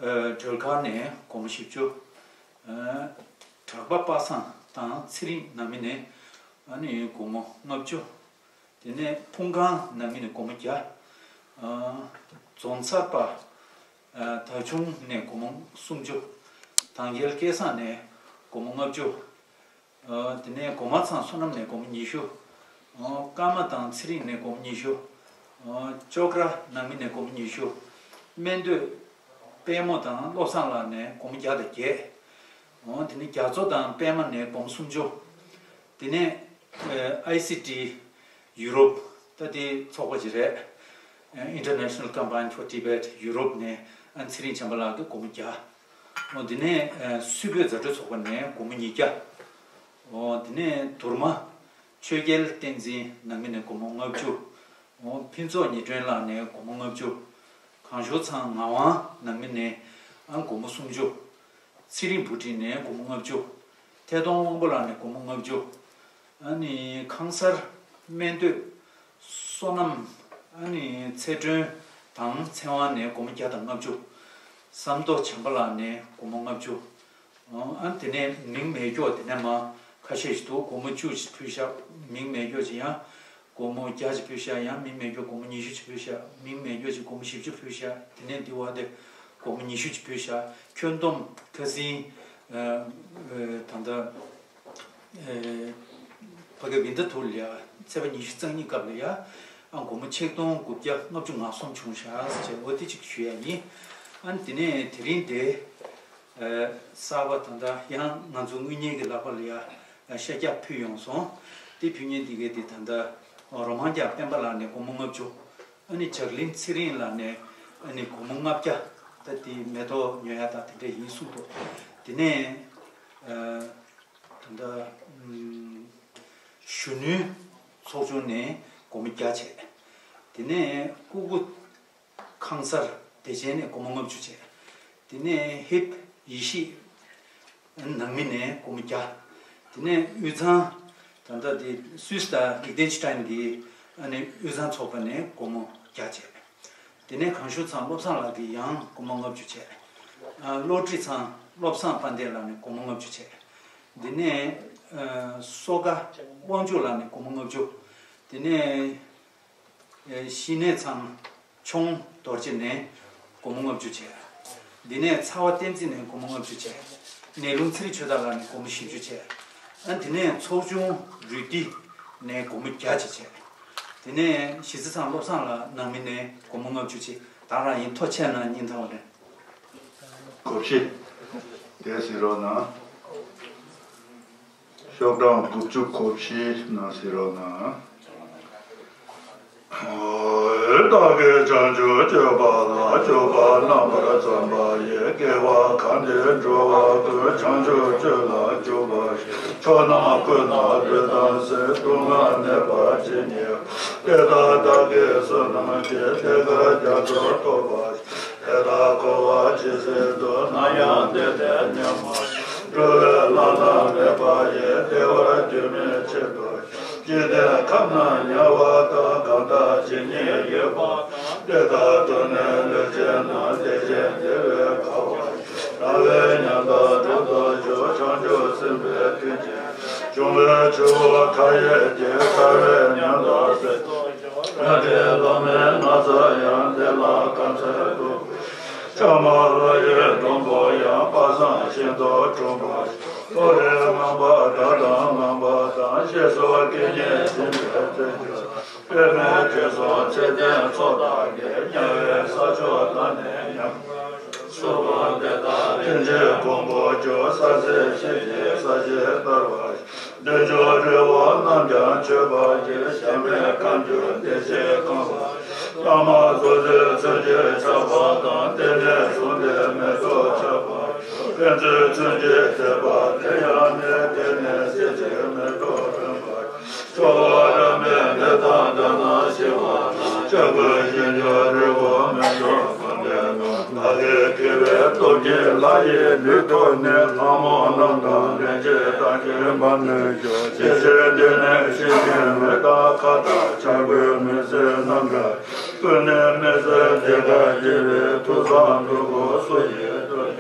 ཨ་སྒྲོལ་དཀར་ནས་སྒོར་མོ་བཞི་བཅུ། ཨ་གྲགས་པ་པ་སངས་དང་ཚེ་རིང་ནང་མི་ནས་ཨ་ནི་སྒོར་མོ་ལྔ་བཅུ། དེ་ནས་ཕུང་ཁང་ནང་མི་ནས་སྒོར་མོ་བརྒྱ། ཨ་རྫོང་ཚར་པ། ཨ། ཐ་ཆུང་ནས་སྒོར་མོ་སུམ་ཅུ། དང་རྒྱལ་སྐལ་བཟང་ནས་སྒོར་མོ་ལྔ་བཅུ། ཨ། དེ་ནས་སྒོ་མང་ཚང་བསོད་ནམས་ནས་སྒོར་མོ་ཉི་ཤུ། ཨ། ཀརྨ་དང་ཚེ་རིང་ནས་སྒོར་མོ་ཉི་ཤུ། ཨ། ཅོག་ར་ནང་མི་ནས་སྒོར་མོ་ཉི་ཤུ། སྨན་སྟོད་པད་མོ་དང་བློ་བཟང་ལགས་ནས་སྒོར་མོ་བརྒྱ་དང་བརྒྱད། ཨ། དེ་ནས་རྒྱ་མཚོ་དང་པད་མ་ནས་སྒོར་མོ་སུམ་ཅུ། དེ་ནས་ཨ། ཨའི་སི་ཊི་ཡུ་རོབ། ད་དེ་ཚོགས་པ་ཅིག་རེད། ཨ། International Combined for Tibet Europe ནས་ཨ། ཚེ་རིང་བྱམས་པ་ལགས་ཀྱིས་སྒོར་མོ་བརྒྱ། ཨོ། དེ་ནས་ཨ། སུད་བོད་མཛའ་འབྲེལ་ཚོགས་པ་ནས་སྒོར་མོ་ཉིས་བརྒྱ། ཨོ། དེ་ནས་དུར་མ་ཆོས་རྒྱལ་བསྟན་འཛིན་ནང་མི་ནས་སྒོར་མོ་ལྔ་བཅུ། ཨོ། ཕུན་ཚོགས་ཉི་སྒྲོན་ལགས་ནས་སྒོར་མོ་ལྔ་བཅུ། གངས་ཤུར་ཚང་ངག་དབང་ནང་མི་ནས་ཨ། སྒོར་མོ་སུམ་ཅུ། ཚེ་རིང་བུ་ཁྲིད་ནས་སྒོར་མོ་ལྔ་བཅུ། ཐད་གཏོང་དབང་པོ་ལགས་ནས་སྒོར་མོ་ལྔ་བཅུ། ཨ་ནི་ཁང་གསར་སྨན་སྟོད་བསོད་ནམས། ཨ་ནི་ཚེ་སྒྲོན་དང་ཚེ་དབང་ནས་སྒོར་མོ་བརྒྱ་དང་ལྔ་བཅུ། བསམ་རྡོ་བྱམས་པ་ལགས་ནས་སྒོར་མོ་ལྔ་བཅུ། ཨ། དེ་ནས་མིང་མེད་སྐྱོ་དེ་ནས་མ་ཁ་ཤས་ཤིག་འདུག་སྒོར་མོ་བཅུ་ཞིག་ཕུལ་ཤག་མིང་མེད་སྐྱོ་ཅིག་ཡང་། སྒོར་མོ་བརྒྱ་ཅིག་ཕུལ་ཤག་ཡང་མིང་མེད་སྐྱོ་སྒོར་མོ་ཉི་ཤུ་ཅིག་ཕུལ་ཤག་མིང་མེད་སྐྱོ་ཅིག་སྒོར་མོ་བཞི་བཅུ་ཕུལ་ཤག་དེ་ནས་འདི་བར་དེ་སྒོར་མོ་ཉི་ཤུ་ཅིག་ཕུལ་ཤག་ཁྱོན་བསྡོམས་ཁ་སང་། ཨ། ཨ། ད་ལྟ། ཨ། ཕ་གི་བིན་ད་ཐུར་ལ་ཡ་ཚེས་པ་ཉི་ཤུ་རྩ་གཉིས་སྐབས་ལ་ཡ། ཨ། སྒོར་མོ་ཆིག་སྟོང་དགུ་བརྒྱ་ལྔ་བཅུ་ང་གསུམ་བྱུང་ཤག་ཟེར་བྱས་འོ་དེ་ཅིག་ཞུ་ཡ་ཡིན། ཨ། དེ་ནས་དེ་རིང་དེ། ཨ། གསར་པ་ད་ལྟ་ཡང་ང་ཚོ་དངུལ་གཉེར་གྱི་ལག་པ་ལ་ཡ་ཤ་རྒྱགས་ཕུལ་ཡོང་སོང་། དེ་ཕུལ་མཁན་དེ་གས་དེ་ད་ལྟ་རོ་མང་རྒྱ་སྤེན་པ་ལགས་ནས་སྒོར་མོ་ལྔ་བཅུ། ཨ་ནི་ལྕགས་གླིང་ཚེ་རིང་ལགས་ནས་ཨ་ནི་སྒོར་མོ་ལྔ་བརྒྱ། ད་དེ་མེ་ཏོག་ཉོ་ཡ་དང་དེ་འདྲ་ཡིན་གསུངས་འདུག་དེ་ནས། ཨ། ད་ལྟ་ཨམ། གཞོན་ནུའི་ཚོགས་ཆུང་ནས་སྒོར་མོ་བརྒྱ་བྱས། དེ་ནས་ཀུ་ཀུ་ཁང་གསར་བདེ་ཆེན་ནས་སྒོར་མོ་ལྔ་བཅུ་བྱས། དེ་ནས་ཧིབ་ཡེ་ཤེས་ནང་མི་ནས་སྒོར་མོ་བརྒྱ། དེ་ནས་དབུས་གཙང་ད་ལྟ་དེ་སུད་སི་དང་ལིག་ཏེན་སི་ཏན་གྱི་ཨ་ནི་དབུས་གཙང་ཚོགས་པ་ནས་སྒོར་མོ་བརྒྱ་བྱས། དེ་ནས་གངས་ཤུར་ཚང་བློ་བཟང་ལགས་ཀྱིས་ཡང་སྒོར་མོ་ལྔ་བཅུ་བྱས། ཨ། གློ་གྲི་ཚང་བློ་བཟང་དཔལ་ལྡན་ལགས་ནས་སྒོར་མོ་ལྔ་བཅུ་བྱས། དེ་ནས། ཨ། སོ་ཀ་དབང་ཕྱུག་ལགས་ནས་སྒོར་མོ་ལྔ་བཅུ། དེ་ནས། ཨ། གཞི་གནས་ཚང་ཆུང་རྡོ་རྗེ་ནས་སྒོར་མོ་ལྔ་བཅུ་བྱས། དེ་ནས་ཚ་བ་བསྟན་འཛིན་ནས་སྒོར་མོ་ལྔ་བཅུ་བྱས། ནས་ལུང་ཚེ་རིང་ཆོས་གྲགས་ལགས་ནས་སྒོར་མོ་བཞི་བཅུ་བྱས། ཨ། དེ་ནས་ཚོགས་ཆུང་རུས་ཏི་ནས་སྒོར་མོ་བརྒྱ་ཅིག་བྱས། དེ་ནས་གཞིས་རྩེ་ཚང་བློ་བཟང་ལགས་ནང་མི་ནས་སྒོར་མོ་ལྔ་བཅུ་ཅིག་ད་རང་ཡིན་ཐོ་ཆད་ན་སྙིང་ཐག་པ་རེད། གོ་བཞི། དེ་གཟིགས་རོགས་གནང་། ཤོག་གྲངས་དགུ་བཅུ་གོ་བཞི་ནང་གཟིགས་རོགས་གནང་། བདག་གིས་བྱང་ཆུབ་སྤྱོད་པ་ལ་སྤྱོད་པ་རྣམ་པར་བརྩམས་པ་ཡིས། དགེ་བ་གང་དེས་འགྲོ་བ་ཀུན། བྱང་ཆུབ་སྤྱོད་ལ་འཇུག་པར་ཤོག་ཕྱོགས་ནམ་ཀུན་ན་ལུས་དང་སེམས། སྡུག་བསྔལ་མེད་པར་ཇི་སྙེད་པ། དེ་དག་བདག་གིས་བསོད་ནམས་ཀྱིས། ཐེག་པ་རྒྱ་མཚོ་ཐོབ་པར་ཤོག་དེ་དག་འཁོར་བ་ཇི་སྲིད་དུ། ནམ་ཡང་བདེ་ལྡན་མྱ་ངན་ལས་འགྲོ་བའི་བླ་ན་མེད་པ་ཡི། བདེ་བ་རྒྱུན་མི་འཆད་དོ། འཇིག་རྟེན་ཁམས་ན་དམྱལ་བ་དང་། གང་དག་ཇི་སྙེད་ཡོད་པ་དང་། དེ་དག་དུ་ནི་ལུས་ཅན་རྣམས། བདེ་ཞིང་བདེ་བའི་དགའ་བ། རང་བས་ཉམས་དང་སྒྲུབ་ཏུ་གཞོལ། བྱང་ཆུབ་སེམས་དཔའི་མཐུ་ཅན། འབྱུང་བའི་ཆུ་བོ་མཐའ་ཡས་ཀྱི། ཐར་པའི་ཉམས་དང་སྲིད་དུ་གཞོལ། ལས་འབྲས་ལོག་མེད་ན་ཚ་ཡང་། དེ་ལ་དཀའ་ཚེགས་སྡུག་བསྔལ། བྱམས་པ་ལྷ་ཡི་སྡོང་པོ་ཡང་། དཔག་བསམ་ཤིན་ཏུ་གྲུབ་པ་ཡི། མཐོ་རིས་ངང་པ་དགྲ་དང་ངང་པ་དང་། ཞེས་སོགས་སྐད་སྙན་འབྱིན་པའི་རྩལ་ཅན། པདྨས་རྒྱན་སོགས་ཚེ་བརྟན་ཚོགས་བདག་གིས། དམྱལ་བའི་ས་ཕྱོགས་དག་ནས་ཉམས། སུ་བ་དེ་དག་ལན་གཅིག་གོང་བུར་གྱུར། ས་གཞི་ཞལ་གྱི་ས་གཞི་ལྟར་བ། བདུད་མཆོག་རི་བོ་རྣམས་ཀྱང་མཆོད་པར་བགྱི། གཞལ་མེད་ཁ་འགྱུར་བདེ་ཆེན་ཁང་པ། ལྷག་མ་རྫོགས་བྱེད་མཚོན་ཆས་ཆགས་པ་དང་། རྟེན་འབྲེལ་ཟུང་ལྡན་མེ་ཏོག་ཆགས་པ། ཕན་ཚུན་མཚོན་བྱེད་མཛེས་པ། དེ་ཡང་ནི་དེ་ནི་གསེར་གྱི་མེ་ཏོག་ཕོན་པ། ཁྱོར་བ་རབ་མེད་མེ་དང་འདྲ་ན་ཞི་བ་དང་། ལྕགས་ཀྱུ་ཞིང་གི་རི་བོ་མེ་ཏོག་ཀུན་ལྡན་དང་། བདག་གིས་བགྱིས་པའི་སྟོབས་ཀྱིས་ལྷ་ཡི་ལུས་ཐོབ་ནས། ལྷ་མོ་རྣམས་དང་ལྷན་ཅིག་བདག་གི་བར་ན་བཞུགས། དེ་ཕྱིར་འདི་ནི་ཞིང་གི་མེ་དང་། ཁ་དོག་ཆགས་པའི་མེ་ལྕེ་རྣམས་འདྲ། ཀུན་ནས་མི་བཟད་དེ་ཁར་སྐྱེས་པའི། མཐུ་གཙང་འདོད་དགུ་སུ་ཡིས་བཏུལ།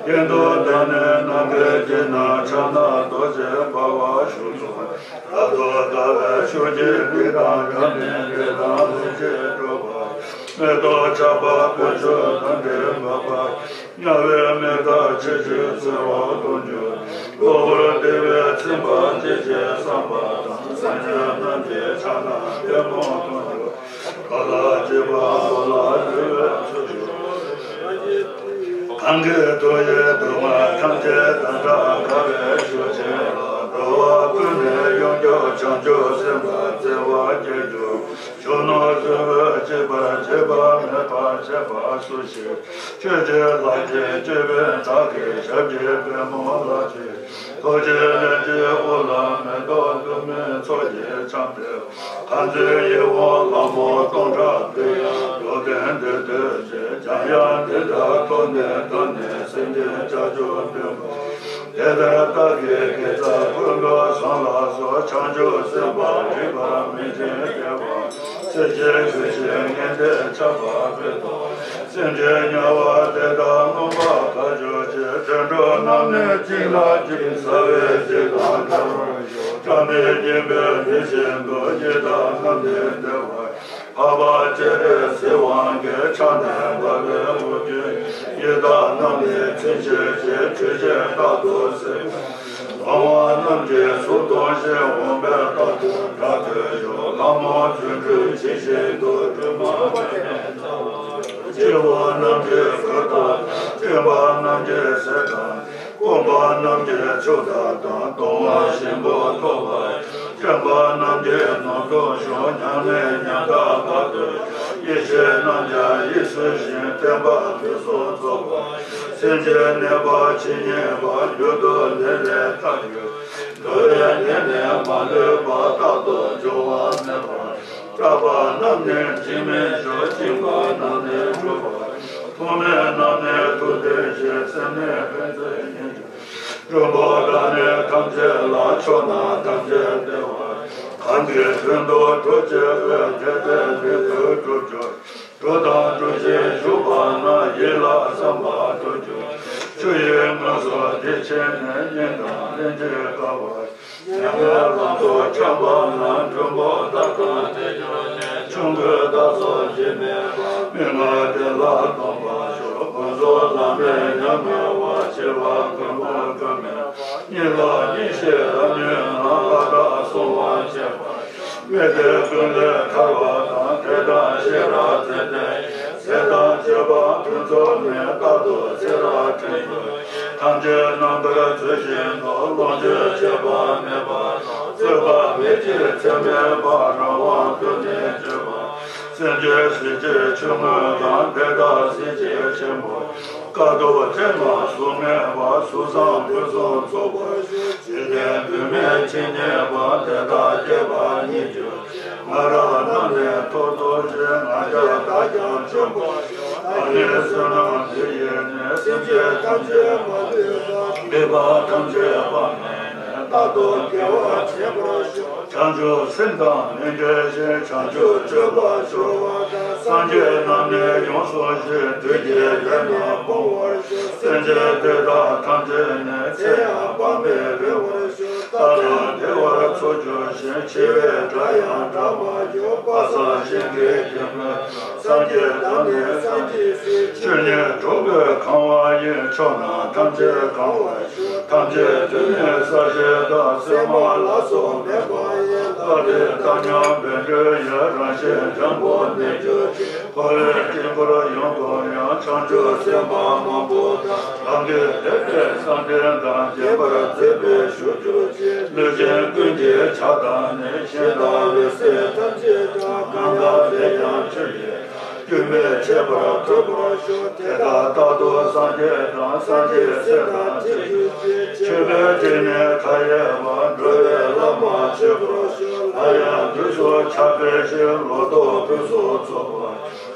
ཡུན་དུ་བདག་ནི་ནམ་མཁའི་དཀྱིལ་ན། ཕྱག་ན་རྡོ་རྗེ་འབར་བ་བཞུགས་སུ། རབ་ཏུ་དགའ་བའི་ཤུགས་ཀྱིས་སྡིག་དང་སྒྲིབ་པའི་དགྲ་དང་ལྷན་ཅིག་སྐྲོད་པ། མེ་ཏོག་ཆགས་པ་དཀོན་མཆོག་རྣམ་འདྲེན་འཕགས་པ། དམྱལ་བའི་མེ་མདག་ཆེ་ཆུང་སེལ་བ་སྟོང་འགྱུར། གློ་བུར་བདེ་བའི་ཚིམ་པ་ཇི་བཞིན་བསམ་པ་དང་། སེམས་ཅན་རྣམས་ཀྱི་ཕྱག་ན་པདྨོ་སྟོང་འགྱུར། གང་ལ་སྐྱེས་པ་མོ་ལ་བསླུ་བའི་ཚུལ་གྱིས། གང་གི་ཐུགས་ཡིད་སྡུག་བསྔལ་ཐམས་ཅད་དམ་དྲག་དགའ་བའི་ཤུགས་ཅན་ལ། འགྲོ་བ་ཀུན་ནས་ཡོངས་སྐྱོབ་བྱང་ཆུབ་སེམས་དཔའ་བརྩེ་བ་སྐྱེ་གྱུར། གཞོན་ནུ་གཟུགས་པོ་གཅིག་པར་བྱེད་པ་མེད་པར་བྱེད་པ་སུ་ཞིག་ཆོས་ཀྱི་ལྷ་ཆེན་ཅོད་པན་དག་གི་ཞབས་ཀྱི་པདྨོ་ལ་མཆིས། ཐུགས་རྗེའི་ལྷུན་གྱིས་དབུ་ལ་མེ་ཏོག་དུ་མའི་ཚོགས་ཀྱིས་འཆམ་པའི། གང་ཚེ་ཡིད་འོང་ལྷ་མོ་སྟོང་ཕྲག་དུ་ཡང་འགྲོ་དོན་འདིར་འདུས་ཏེ། འཇམ་དབྱངས་འདི་དག་ཐོབ་ནས་ཐོབ་ནས་སེམས་ཅན་བྱང་ཆུབ་འདོད་པ། དེ་ལྟར་བདག་གིས་དགེ་རྩ་ཀུན་ཏུ་བཟང་ལ་སོགས། བྱང་ཆུབ་སེམས་དཔའ་རིགས་པ་མི་ཆེན་བདེ་བ། སྲིད་ཞིའི་རྒྱུ་ཆེན་ངན་འདས་ཆགས་པ་སྤོས་ཐོབ། སེམས་ཅན་དམྱལ་བ་དེ་དག་མངོན་པར་དག་གྱུར་ཅིག་དུད་འགྲོ་རྣམས་ནི་གཅིག་ལ་གཅིག་ཟ་བའི་རྗེས་དང་བྲལ་བར་ཤོག་སྐྲ་མི་སྙན་པའི་མེ་བཞིན་དུ། ཡི་དྭགས་རྣམས་ནི་བདེ་བར། འཕགས་པ་སྤྱན་རས་གཟིགས་དབང་གིས། ཕྱག་ནས་འབར་བའི་དབུགས་ཀྱིས། ཡི་དྭགས་རྣམས་ནི་ཚིམ་བྱེད་ཅིང་། འཁྲུལ་ཞིང་རྟག་ཏུ་སེལ། ལོང་བ་རྣམས་ཀྱི་གཟུགས་མཐོང་ཞིང་། འོན་པས་རྟག་ཏུ་དགྲ་ཐོལ་ཤོག་ལྷ་མོ་རྫུ་འཕྲུལ་ཇི་བཞིན་དུ། སྒྲོལ་མ་སྤྱན་རས་གཟིགས་དབང་། སྐྱེ་བོ་རྣམས་ཀྱི་གོས་དག་དང་། སྐེམ་པ་རྣམས་ཀྱི་ཟས་དང་། སྐོམ་པ་རྣམས་ཀྱི་ཆུ་དག་དང་། གདུང་བ་ཞིམ་པོ་ཐོབ་པར་ཤོག་སྐྱོན་པ་རྣམས་ཀྱིས་ནོར་འདུག་ཤོག་མྱ་ངན་མྱ་ངན་དག་ཏུ་སྐྱོ། ཡེ་ཤེས་རྣམས་ཀྱང་ཡིད་སུ་ཞིང་། བརྟན་པ་ཕུན་སུམ་ཚོགས་པར་ཤོག་སེམས་ཅན་གནས་པ་ཇི་སྙེད་པ། མྱུར་དུ་ལས་ལས་ཐར་གྱུར་ཅིག་འགྲོ་བའི་ནད་ནི་མ་ལུས་པ། རྟག་ཏུ་འབྱུང་བ་མེད་པར་ཤོག་སྐྲག་པ་རྣམས་ནི་འཇིགས་མེད་ཤོག་སྦྱིན་པ་རྣམས་ནི་འགྲུབ་པར་ཤོག་ཐུགས་མེད་རྣམས་ནི་ཐུགས་མཐུན་ཞིང་། སེམས་ནི་ཕན་ཚུན་ཡིད་གཅིག་མགྲོན་པོ་དག་ནི་ཐམས་ཅད་ལ། ཕྱོགས་རྣམས་ཐམས་ཅད་བདེ་བར། གང་གི་དོན་དུ་གྲོགས་བྱེད་པའི། དད་པས་མོས་གུས་གྲུབ་གྱུར་ཅིག་གྲོགས་དང་གྲོགས་བྱེད་བཞུགས་པ་ན། ཡིད་ལ་བསམ་པ་འགྲུབ་གྱུར་ཅིག་ཆུ་ཡི་ངོས་སུ་བདེ་ཆེན་ནས། གཉེན་དང་ལྷན་ཅིག་དགའ་བར་ཤོག་མྱ་ངན་ལམ་དུ་འཁྱམས་པ་ན། མགྲོན་པོ་དག་དང་བདེ་གྱུར་ཅིག་ཆོམ་རྐུན་དག་སོགས་ཇི་སྙེད་པ། མི་མངའ་བདེ་ལ་སྡོམ་པར་ཤོག་ཀུན་རྫོབ་ལམ་མེད་ཉམ་ཐག་པ། འཆི་བ་མགོན་པོ་མགོན་མེད་པ། གཉིད་ལ་གཉིད་ཤེས་རབ་མྱོས་ན། ལྷ་དག་སྲུང་བར་བྱེད་པར་ཤོག་མི་བདེ་ཀུན་ལས་ཐར་བ་དང་། དད་དང་ཤེས་རབ་ཚད་ལྡན་ཡིན། ཟས་དང་སྤྱོད་པ་ཕུན་ཚོགས་མེད། རྟག་ཏུ་ཚེ་རབས་བཀྲེན་གྱུར་ཅིག་ཐམས་ཅད་རྣམ་པར་ཚོལ་བཞིན་དུ། ལོངས་སྤྱོད་ཆད་པ་མེད་པ་དང་། རྩོད་པ་མེད་ཅིང་ཚད་མེད་པ། རང་དབང་དུ་ནི་སྤྱོད་པ། སེམས་ཅན་སྲིད་ཀྱི་ཆུ་རྔུལ་དང་། དེ་དག་སྲིད་ཀྱི་ཆེན་པོ། དཀའ་ཐུབ་བཙན་དང་ཟུག་མེད་པ། གཟུགས་བཟང་ཕུན་སུམ་ཚོགས་པར་ཤོག་འཇིག་རྟེན་བུད་མེད་ཇི་སྙེད་པ། དེ་དག་སྐྱེ་བ་སྙེད་གྱུར་ཅིག་སྔ་རབས་རྣམས་ནི་ཐོབ་ཐོབ་ཅིང་། ང་རྒྱལ་དག་ཀྱང་བཅོམ་པར་ཤོག་ད་ནི་བསོད་ནམས་འདི་ཡིས་ནི། སེམས་ཅན་ཐམས་ཅད་མ་ལུས་པ། སྡིག་པ་ཐམས་ཅད་སྤངས་ནས་ནི། རྟག་ཏུ་དགེ་བ་བྱེད་པར་ཤོག་བྱང་ཆུབ་སེམས་དང་ནི་འབྲེལ་ཞིང་། བྱང་ཆུབ་སྤྱོད་པ་སྦྱོར་བ་དང་། སངས་རྒྱས་རྣམས་ནི་ཡོངས་སུ་ཞི། བདུད་ཀྱི་ལས་རྣམས་སྤོང་བར་ཤོག་སེམས་ཅན་དེ་དག་ཐམས་ཅད་ནི། ཚེ་ཡང་སྤངས་པས་རེ་བར་ཤོག་རྟག་ཏུ་བདེ་བར་འཚོ་གྱུར་ཅིག་འཆི་བའི་སྒྲ་ཡང་གྲག་པར་ཤོག་དཔག་བསམ་ཤིང་གི་རྒྱལ་མོ་དང་། སངས་རྒྱས་དང་ནི་སངས་རྒྱས་སྲས། ཆོས་ཉིད་གྲོགས་པོས་གང་བ་ཡི། ཕྱོགས་རྣམས་ཐམས་ཅད་གང་བར་ཤོག་ཐམས་ཅད་དུ་ནི་ས་གཞི་དང་། གསེག་མ་ལ་སོགས་མེད་པ་ཡི། ལྷ་དེ་དག་མཉམ་པའི་འགྲོས་ཡིས། རང་བཞིན་འཇམ་པོར་གནས་གྱུར་ཅིག་འཁོར་བའི་དཀྱིལ་འཁོར་ཡོངས་སུ་ཡང་། བྱང་ཆུབ་སེམས་དཔའ་མང་པོ་དང་། རང་གི་ལེགས་པའི་བསམ་གཏན་དང་། རྒྱས་པར་མཛད་པས་བཞུགས་གྱུར་ཅིག་ལུས་ཅན་ཀུན་གྱི་ཆགས་སྡང་ནི། ཞེ་སྡང་འོད་གསལ་ཐམས་ཅད་དག་གང་ག་ལས་ཀྱང་ཆུ་ཡི། རྒྱུན་མི་འཆད་པར་ཐོབ་པར་ཤོག་དེ་དག་རྟག་ཏུ་སངས་རྒྱས་དང་། སངས་རྒྱས་སྲས་དང་ཐིམ་གྱུར་ཅིག་མཆོད་པའི་སྤྲིན་ནི་མཐའ་ཡས་པ། འགྲོ་བའི་ལམ་མ་ཆོད་པར་ཤོག་སླར་ཡང་དུས་སུ་ཆགས་པའི་ཕྱིར། ལོ་ཏོག་ཕུན་སུམ་ཚོགས་པ།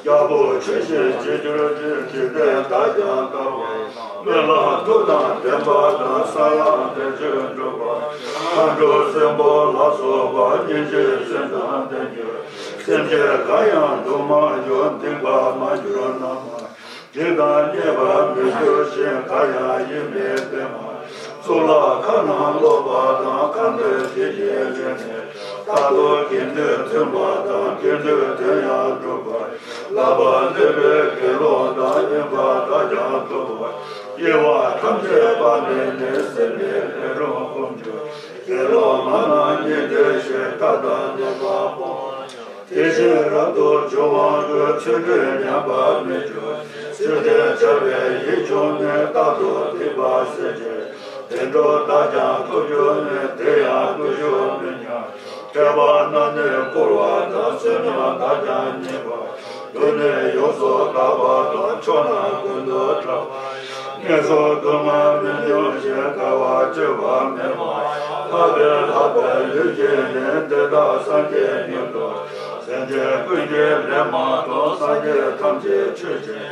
རྒྱལ་པོ་ཆོས་བཞིན་བྱེད་གྱུར་ཅིག་འཇིག་རྟེན་དག་ཀྱང་དགའ་བ། སྨོན་ལམ་མཐུ་དང་ལྡན་པ་དང་། ས་ལམ་བདེ་སྤྱོད་འགྲུབ་པ། མཁའ་འགྲོ་སྲིན་པོ་ལ་སོགས་པ། སྙིང་རྗེའི་སེམས་དང་ལྡན་གྱུར་ཅིག་སེམས་ཅན་གང་ཡང་སྡུག་མ་གྱུར། འདུན་པ་མ་གྱུར་ན་མ། བགེགས་དང་ཉེས་པར་མི་འགྱུར་ཞིང་། གར་ཡང་ཡིད་མི་བདེ་མ། གཙུག་ལག་ཁང་ནང་ལོག་པ་དང་། ཁ་འདོན་ཞིང་གི་རིམ་ནས། རྟག་ཏུ་དགེ་འདུན་མཐུན་པ་དང་། དགེ་འདུན་དོན་ཡང་འགྲུབ་པར། བསླབ་པ་འདོད་པའི་དགེ་སློང་དང་། ཡིན་པར་བདག་ཀྱང་ཐུབ་པར། དབྱེ་བ་ཐམས་ཅད་སྤངས་ནས་ནི། སེམས་ནི་ལྷུན་གྲུབ་སྒོམ་གྱུར། དགེ་སློང་མ་རྣམས་ཉན་ཏེ་ཞེས། ཐབས་དང་ནུས་པ་སྤོང་བར་བྱ། དེ་བཞིན་རབ་ཏུ་བྱུང་བ་ཀུན། ཚུལ་ཁྲིམས་ཉམས་པར་མི་འགྱུར་ཞིང་། ཚུལ་ཁྲིམས་འཆལ་བའི་ཡིད་བྱུང་ནས། རྟག་ཏུ་སྡིག་པ་བསགས་ཀྱང་། དེ་འགྲོ་བདག་ཀྱང་ཐོབ་གྱུར་ནས། དེ་ཡང་བརྟུལ་ཞུགས་མི་ཉམས། ཕྲད་པ་རྣམས་ནི་བསྐོར་བ་དང་། བསོད་སྙོམས་དག་ཀྱང་བསྙེན་པར། དུས་ནི་ཡོངས་སུ་དག་པ་དང་། ཕྱོགས་རྣམས་ཀུན་ཏུ་བཀྲ་བ་ཡང་། ངན་སོང་སྡུག་བསྔལ་མི་མྱོང་ཞིང་། དགའ་བ་སྤྱོད་པ་མི་སྨྲ་བ་ཡང་། ལྷག་པའི་ལྷག་པའི་ལུས་ཀྱིས་ནི། དེ་དག་སངས་རྒྱས་མྱུར་དུ། སེམས་ཅན་ཀུན་གྱིས་ལན་མ་གཏོང་། སངས་རྒྱས་ཐམས་ཅད་མཆོད་ཅིང་།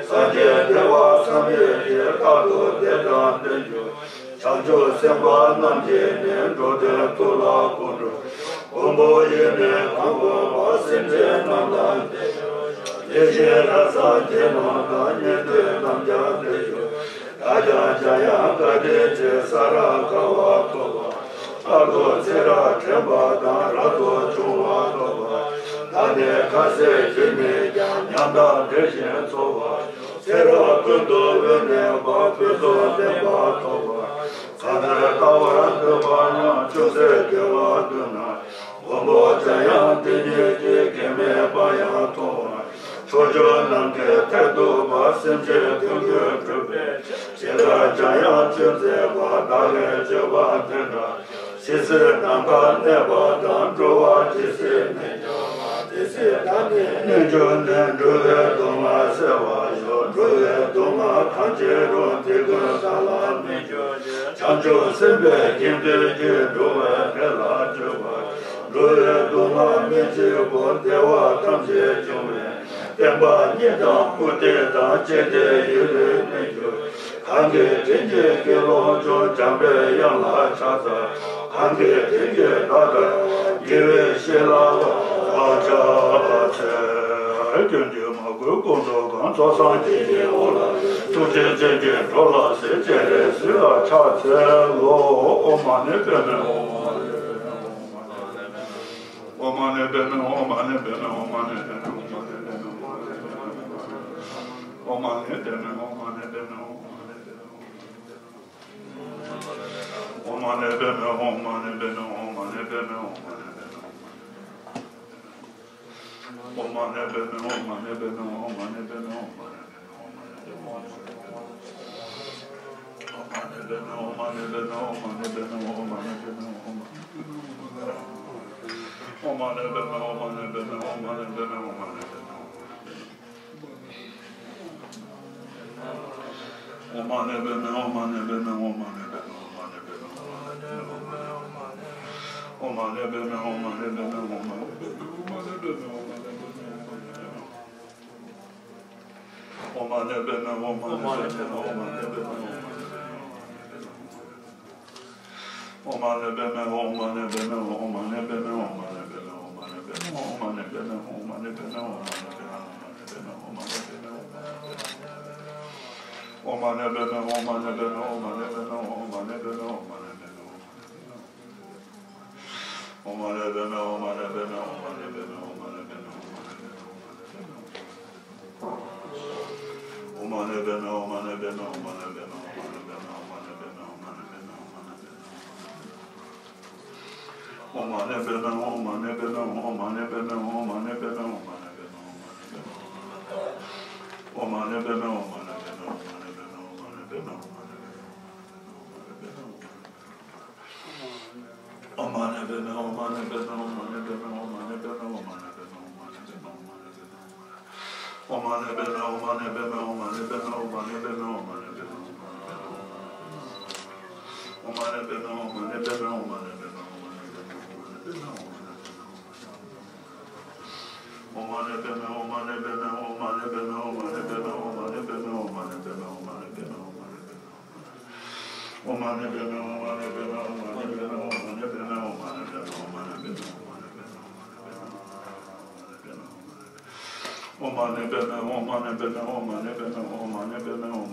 སངས་རྒྱས་བདེ་བ་བསམ་ཡས་ཀྱིས། རྟག་ཏུ་བདེ་དང་ལྡན་གྱུར། བྱང་ཆུབ་སེམས་དཔའ་རྣམས་ཀྱིས་ནི། འགྲོ་དོན་ཐུགས་ལ་དགོངས་འགྲུབ། མགོན་པོ་ཡིས་ནི་གང་བསྒོམས་པ། སེམས་ཅན་རྣམས་ལ་བདེ་གཤེགས་རབ་གསལ་རྒྱན་རྣམས་དང་། ཉན་ཐོས་རྣམས་ཀྱང་བདེ་གཤེགས། བདག་ཀྱང་འཇམ་དབྱངས་བཀའ་དྲིན་ཅན། ས་ར་དགའ་བ་ཐོབ་པ། རྟག་ཏུ་ཚེ་རབས་དྲན་པ་དང་། རབ་ཏུ་བྱུང་བ་ཐོབ་པ། བདག་ནི་ཁ་ཟས་ཀྱིས་ནི་ཀྱང་། ཉམས་དང་འབྲེལ་ཞིང་འཚོ་བར་ཤོག་ཚེ་རབས་ཀུན་ཏུ་འོད་གནས་པ། ཕུན་སུམ་ཚོགས་པ་ཐོབ་པར་ཤོག་ཚངས་པའི་ལྟ་བར་འདོད་པ་ཡང་། ཅུང་ཟད་དགེ་བ་བསྡུ་ན། མགོན་པོ་འཇམ་དབྱངས་དེ་ཉིད་ཀྱི། གེགས་མེད་པ་ཡང་མཐོང་བར་ཤོག་ཕྱོགས་ནམ་མཁའི་མཐས་གཏུགས་པ། སེམས་ཅན་དོན་ཀུན་གྲུབ་པའི་ཕྱིར། འཇམ་དབྱངས་ཆོས་མཛད་པ། བདག་གིས་སྤྱོད་པ་དེ་འདྲ། ཇི་སྲིད་ནམ་མཁའ་གནས་པ་དང་། འགྲོ་བ་ཇི་སྲིད་གནས་ཀྱང་། དེ་སྲིད་བདག་ནི་གནས་གྱུར་ནས། འགྲོ་བའི་སྡུག་བསྔལ་སེལ་བར་ཤོག་འགྲོ་བའི་སྡུག་བསྔལ་གང་སྐྱེས་རུང་། དེ་ཀུན་བདག་ལ་སྨིན་གྱུར་ཅིག་བྱང་ཆུབ་སེམས་དཔའི་དགེ་འདུན་གྱིས། འགྲོ་བའི་བདེ་ལ་སྤྱོད་པར་ཤོག་འགྲོ་བའི་སྡུག་བསྔལ་སྨིན་ཅིག་གོ་བདེ་བ་ཐམས་ཅད་འབྱུང་བའི། བསྟན་པ་རྙེད་དང་བཀུར་སྟི་དང་། བཅས་ཏེ་ཡིད་ལུས་སྨིན་གྱུར། གང་གིས་དྲིན་གྱིས་དགེ་སློང་བྱུང་། འཇམ་པའི་དབྱངས་ལ་ཕྱག་འཚལ། གང་གིས་དྲིན་གྱིས་བདག་ལྟར་བ། དགེ་བའི་བཤེས་ལ་བག་ཆགས་འཚལ། སྐྱོན་གྱིས་མ་གོས་ཀུན་ཏུ་གང་། ཚོགས་བསགས་ཀྱི་ཡིད་འོང་ལ། ཐུགས་རྗེ་ཅན་གྱིས་འགྲོ་ལ་གཟིགས། སྤྱན་རས་གཟིགས་ལ་ཕྱག་འཚལ་ལོ། ཨོཾ་མ་ཎི་པདྨེ་ཧཱུྃ། ཨོཾ་མ་ཎི་པདྨེ་ཧཱུྃ། ཨོཾ་མ་ཎི་པདྨེ་ཧཱུྃ། ཨོཾ་མ་ཎི་པདྨེ་ཧཱུྃ། ཨོཾ་མ་ཎི་པདྨེ་ཧཱུྃ། ཨོཾ་མ་ཎི་པདྨེ་ཧཱུྃ། ཨོཾ་མ་ཎི་པདྨེ་ཧཱུྃ། ཨོཾ་མ་ཎི་པདྨེ་ཧཱུྃ། ཨོཾ་མ་ཎི་པདྨེ་ཧཱུྃ། ཨོཾ་མ་ཎི་པདྨེ་ཧཱུྃ། ཨོཾ་མ་ཎི་པདྨེ་ཧཱུྃ།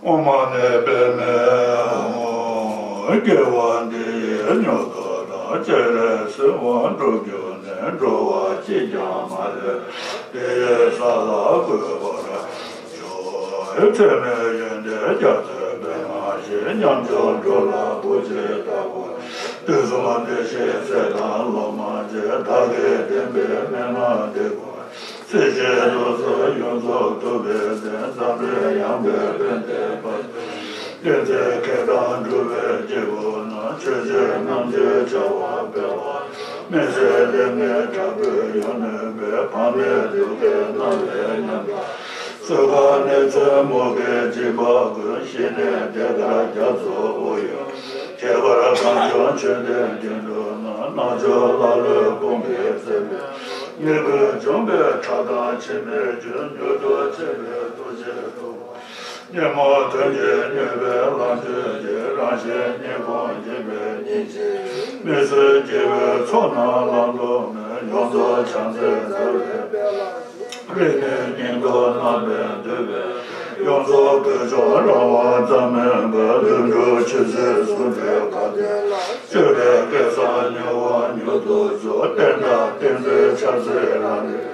ཨོཾ་མ་ཎི་པདྨེ་ཧཱུྃ། དགེ་བ་འདི་ཡིས་མྱུར་དུ་བདག། སྤྱན་རས་གཟིགས་དབང་འགྲུབ་གྱུར་ནས། འགྲོ་བ་གཅིག་ཀྱང་མ་ལུས་དེ་ཡི་ས་ལ་འགོད་པར་ཤོག་ཚད་མེད་ཡོན་ཏན་རྒྱ་མཚོའི་པདྨ་བཞིན། ཉམས་ཆུང་འགྲོ་ལ་བུ་གཅིག་ལྟ་བུར། དུས་གསུམ་བདེ་གཤེགས་སྲས་དང་སློབ་མ་བཅས། བདག་གིས་འདེབས་པའི་སྨན་སྣ་འདི་ཀུན། སྲིད་ཞིའི་ལུས་སྲོག་ཡོངས་རྫོགས་ཐུབ་པའི་བརྟན། འཛམ་གླིང་ཡངས་པའི་ཕན་བདེའི་བར་དུ། བསྟན་འཛིན་མཁས་དང་གྲུབ་པའི་སྐྱེས་བུ་རྣམས། ཆོས་སྤྱོད་རྣམ་དཔྱོད་བྱ་བ་སྤེལ་བ། མི་ཟད་ལེགས་སྨོན་དྲག་པོས་ཡོངས་ནོན་པའི། འཕགས་མའི་ཐུགས་ཀའི་རྣམ་པའི་ཉམས་དང་། གསོལ་ཁ་གནས་མཚོན་མུ་གེའི་འཇིགས་པ་ཀུན། ཞི་གནས་བདེ་དཀར་རྒྱ་མཚོའི་དབུས་ཡུལ། ཁྱད་པར་གངས་ལྗོངས་ཆོས་ལྡན་དགེ་འདུན་རྣམས། རྣལ་འབྱོར་ཀླ་ཀློའི་དཔུང་གིས་གཙོས་པའི། ཉེས་ཀུན་འཇོམས་པའི་ཁྲག་དང་མཆི་མའི་རྒྱུན། མྱུར་དུ་ཆད་པའི་ཐུགས་རྗེས་ཐུབ་པ། ཉོན་མོངས་དོན་བྱེད་མྱོས་པའི་ལམ་ཆོས་ཀྱི། རང་གཞན་གཉིས་ཀུན་འཇིག་པའི་སྙིང་རྗེ། མི་བཟོད་སྐྱེ་བོའི་ཚོགས་རྣམས་ལམ་དུ་མེད། ཡོངས་རྫོགས་ཕྱག་འཚལ་ཟླ་བའི་དཔལ་ལ། རིང་ནས་སྙིང་སྟོབས་རྣམ་པར་འདུས་པའི། ཡོངས་རྫོགས་བོད་ལྗོངས་རང་དབང་རྩ་མེད་པ། ལྷུན་གྲུབ་ཆོས་སྲིད་ཟུང་འབྲེལ་དགའ་ལྡན་ལ། སྤྱོད་པའི་སྐལ་བཟང་མྱུར་བ་མྱུར་དུ་སྩོལ། བསྟན་དང་བསྟན་འཛིན་ཕྱག་འཚལ་རང་གྲོལ།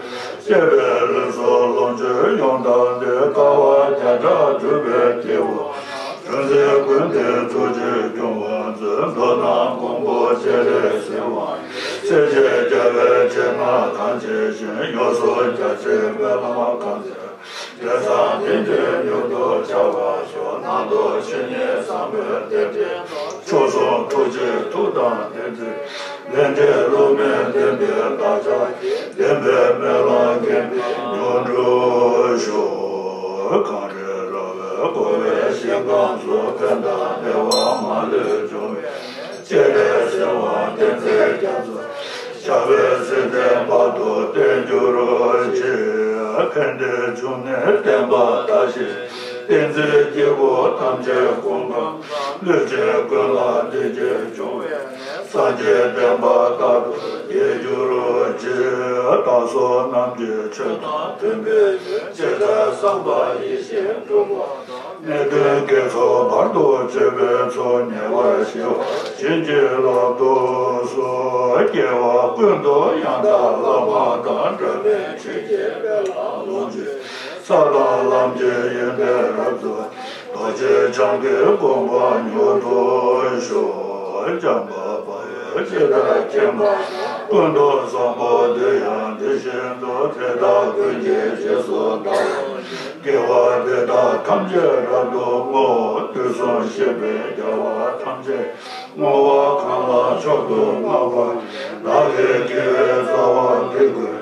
བསྐྱེད་པའི་ལུས་སྲོག་ལོངས་སྤྱོད་ཡོངས་བདག་འདི། དཀའ་བ་བརྒྱ་ཕྲག་སྒྲུབ་པའི་སྐྱེས་བུ། གྲངས་མེད་ཀུན་ཏུ་ཐུགས་རྗེས་སྐྱོང་བར་མཛོད། མདོར་ན་མགོན་པོ་སྤྱན་རས་གཟིགས་དབང་ཡིས། སྲས་བཅས་རྒྱལ་བའི་ཆེ་མངའ་གང་ཆེ་ཞིང་། ཡོངས་སུ་རྒྱ་ཆེའི་སྨོན་ལམ་གང་ཚེ། དེང་སང་དེང་འདིར་མྱུར་དུ་བྱ་བར་ཤོག་ནང་དུ་ཆོས་ཉིད་བཟང་པོའི་གཏེར་ཕྲེང་དང་། མཆོག་གསུམ་ཐུགས་རྗེའི་མཐུ་དང་བདེན་བརྩེ། ལས་འབྲས་བསླུ་མེད་བདེན་པའི་བདག་ཅག་གི། བདེན་པའི་སྨོན་ལམ་དགེ་འདུན་མྱུར་འགྲུབ་ཤོག་གངས་རི་ར་བས་བསྐོར་བའི་ཞིང་ཁམས་སུ། ཕན་དང་བདེ་བ་མ་ལུས་འབྱུང་བའི། སྤྱན་རས་གཟིགས་དབང་བསྟན་འཛིན་རྒྱ་མཚོ། ཞབས་པད་སྲིད་མཐའི་བར་དུ་བརྟན་གྱུར་ཅིག་ཕན་བདེའི་འབྱུང་གནས་བསྟན་པ་དར་ཞིང་། བསྟན་འཛིན་སྐྱེས་བུ་ཐམས་ཅད་སྐུ་ཁམས་བཟང་། ལུས་ཅན་ཀུན་ལ་བདེ་སྐྱིད་འབྱུང་བའི་གནས། སངས་རྒྱས་བསྟན་པ་རྟག་ཏུ་རྒྱས་གྱུར་ཅིག་བདག་སོགས་རྣམས་ཀྱི་ཆོས་དང་མཐུན་པའི་ཡུལ། ཇི་ལྟར་བསམ་པ་ཡིད་བཞིན་འགྲུབ་པ་དང་། གནད་དོན་དགེ་ཚོགས་བར་དུ་གཅོད་པའི་ཚོགས། ཉེ་བར་ཞི་བ་བྱིན་གྱིས་བརླབ་ཏུ་གསོལ། སྐྱེ་བ་ཀུན་ཏུ་ཡང་དག་བླ་མ་དང་། འབྲལ་མེད་ཆོས་ཀྱི་དཔལ་ལ་ལོངས་སྤྱོད། ས་དང་ལམ་གྱི་ཡོན་ཏན་རབ་རྫོགས། རྡོ་རྗེ་འཆང་གི་དགོངས་པ་མྱུར་དུ་ཤོག་བྱམས་པ་དཔའ་བོས་ཇི་ལྟར་མཁྱེན་པ་དང་། ཀུན་ཏུ་བཟང་པོ་འདི་ཡང་དེ་བཞིན་དུ། དེ་དག་ཀུན་གྱི་རྗེས་སུ་བདག་སློབ་ཅིང་། དགེ་བ་འདི་དག་ཐམས་ཅད་རབ་ཏུ་བསྔོ། དུས་གསུམ་གཤེགས་པའི་རྒྱལ་བ་ཐམས་ཅད། བསྔོ་བ་གང་ལ་མཆོག་ཏུ་བསྔགས་པ་ཡི། བདག་གི་དགེ་བའི་རྩ་བ་འདི་ཀུན།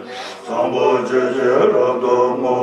བཟང་པོ་སྤྱོད་ཕྱིར་རབ་ཏུ་བསྔོ།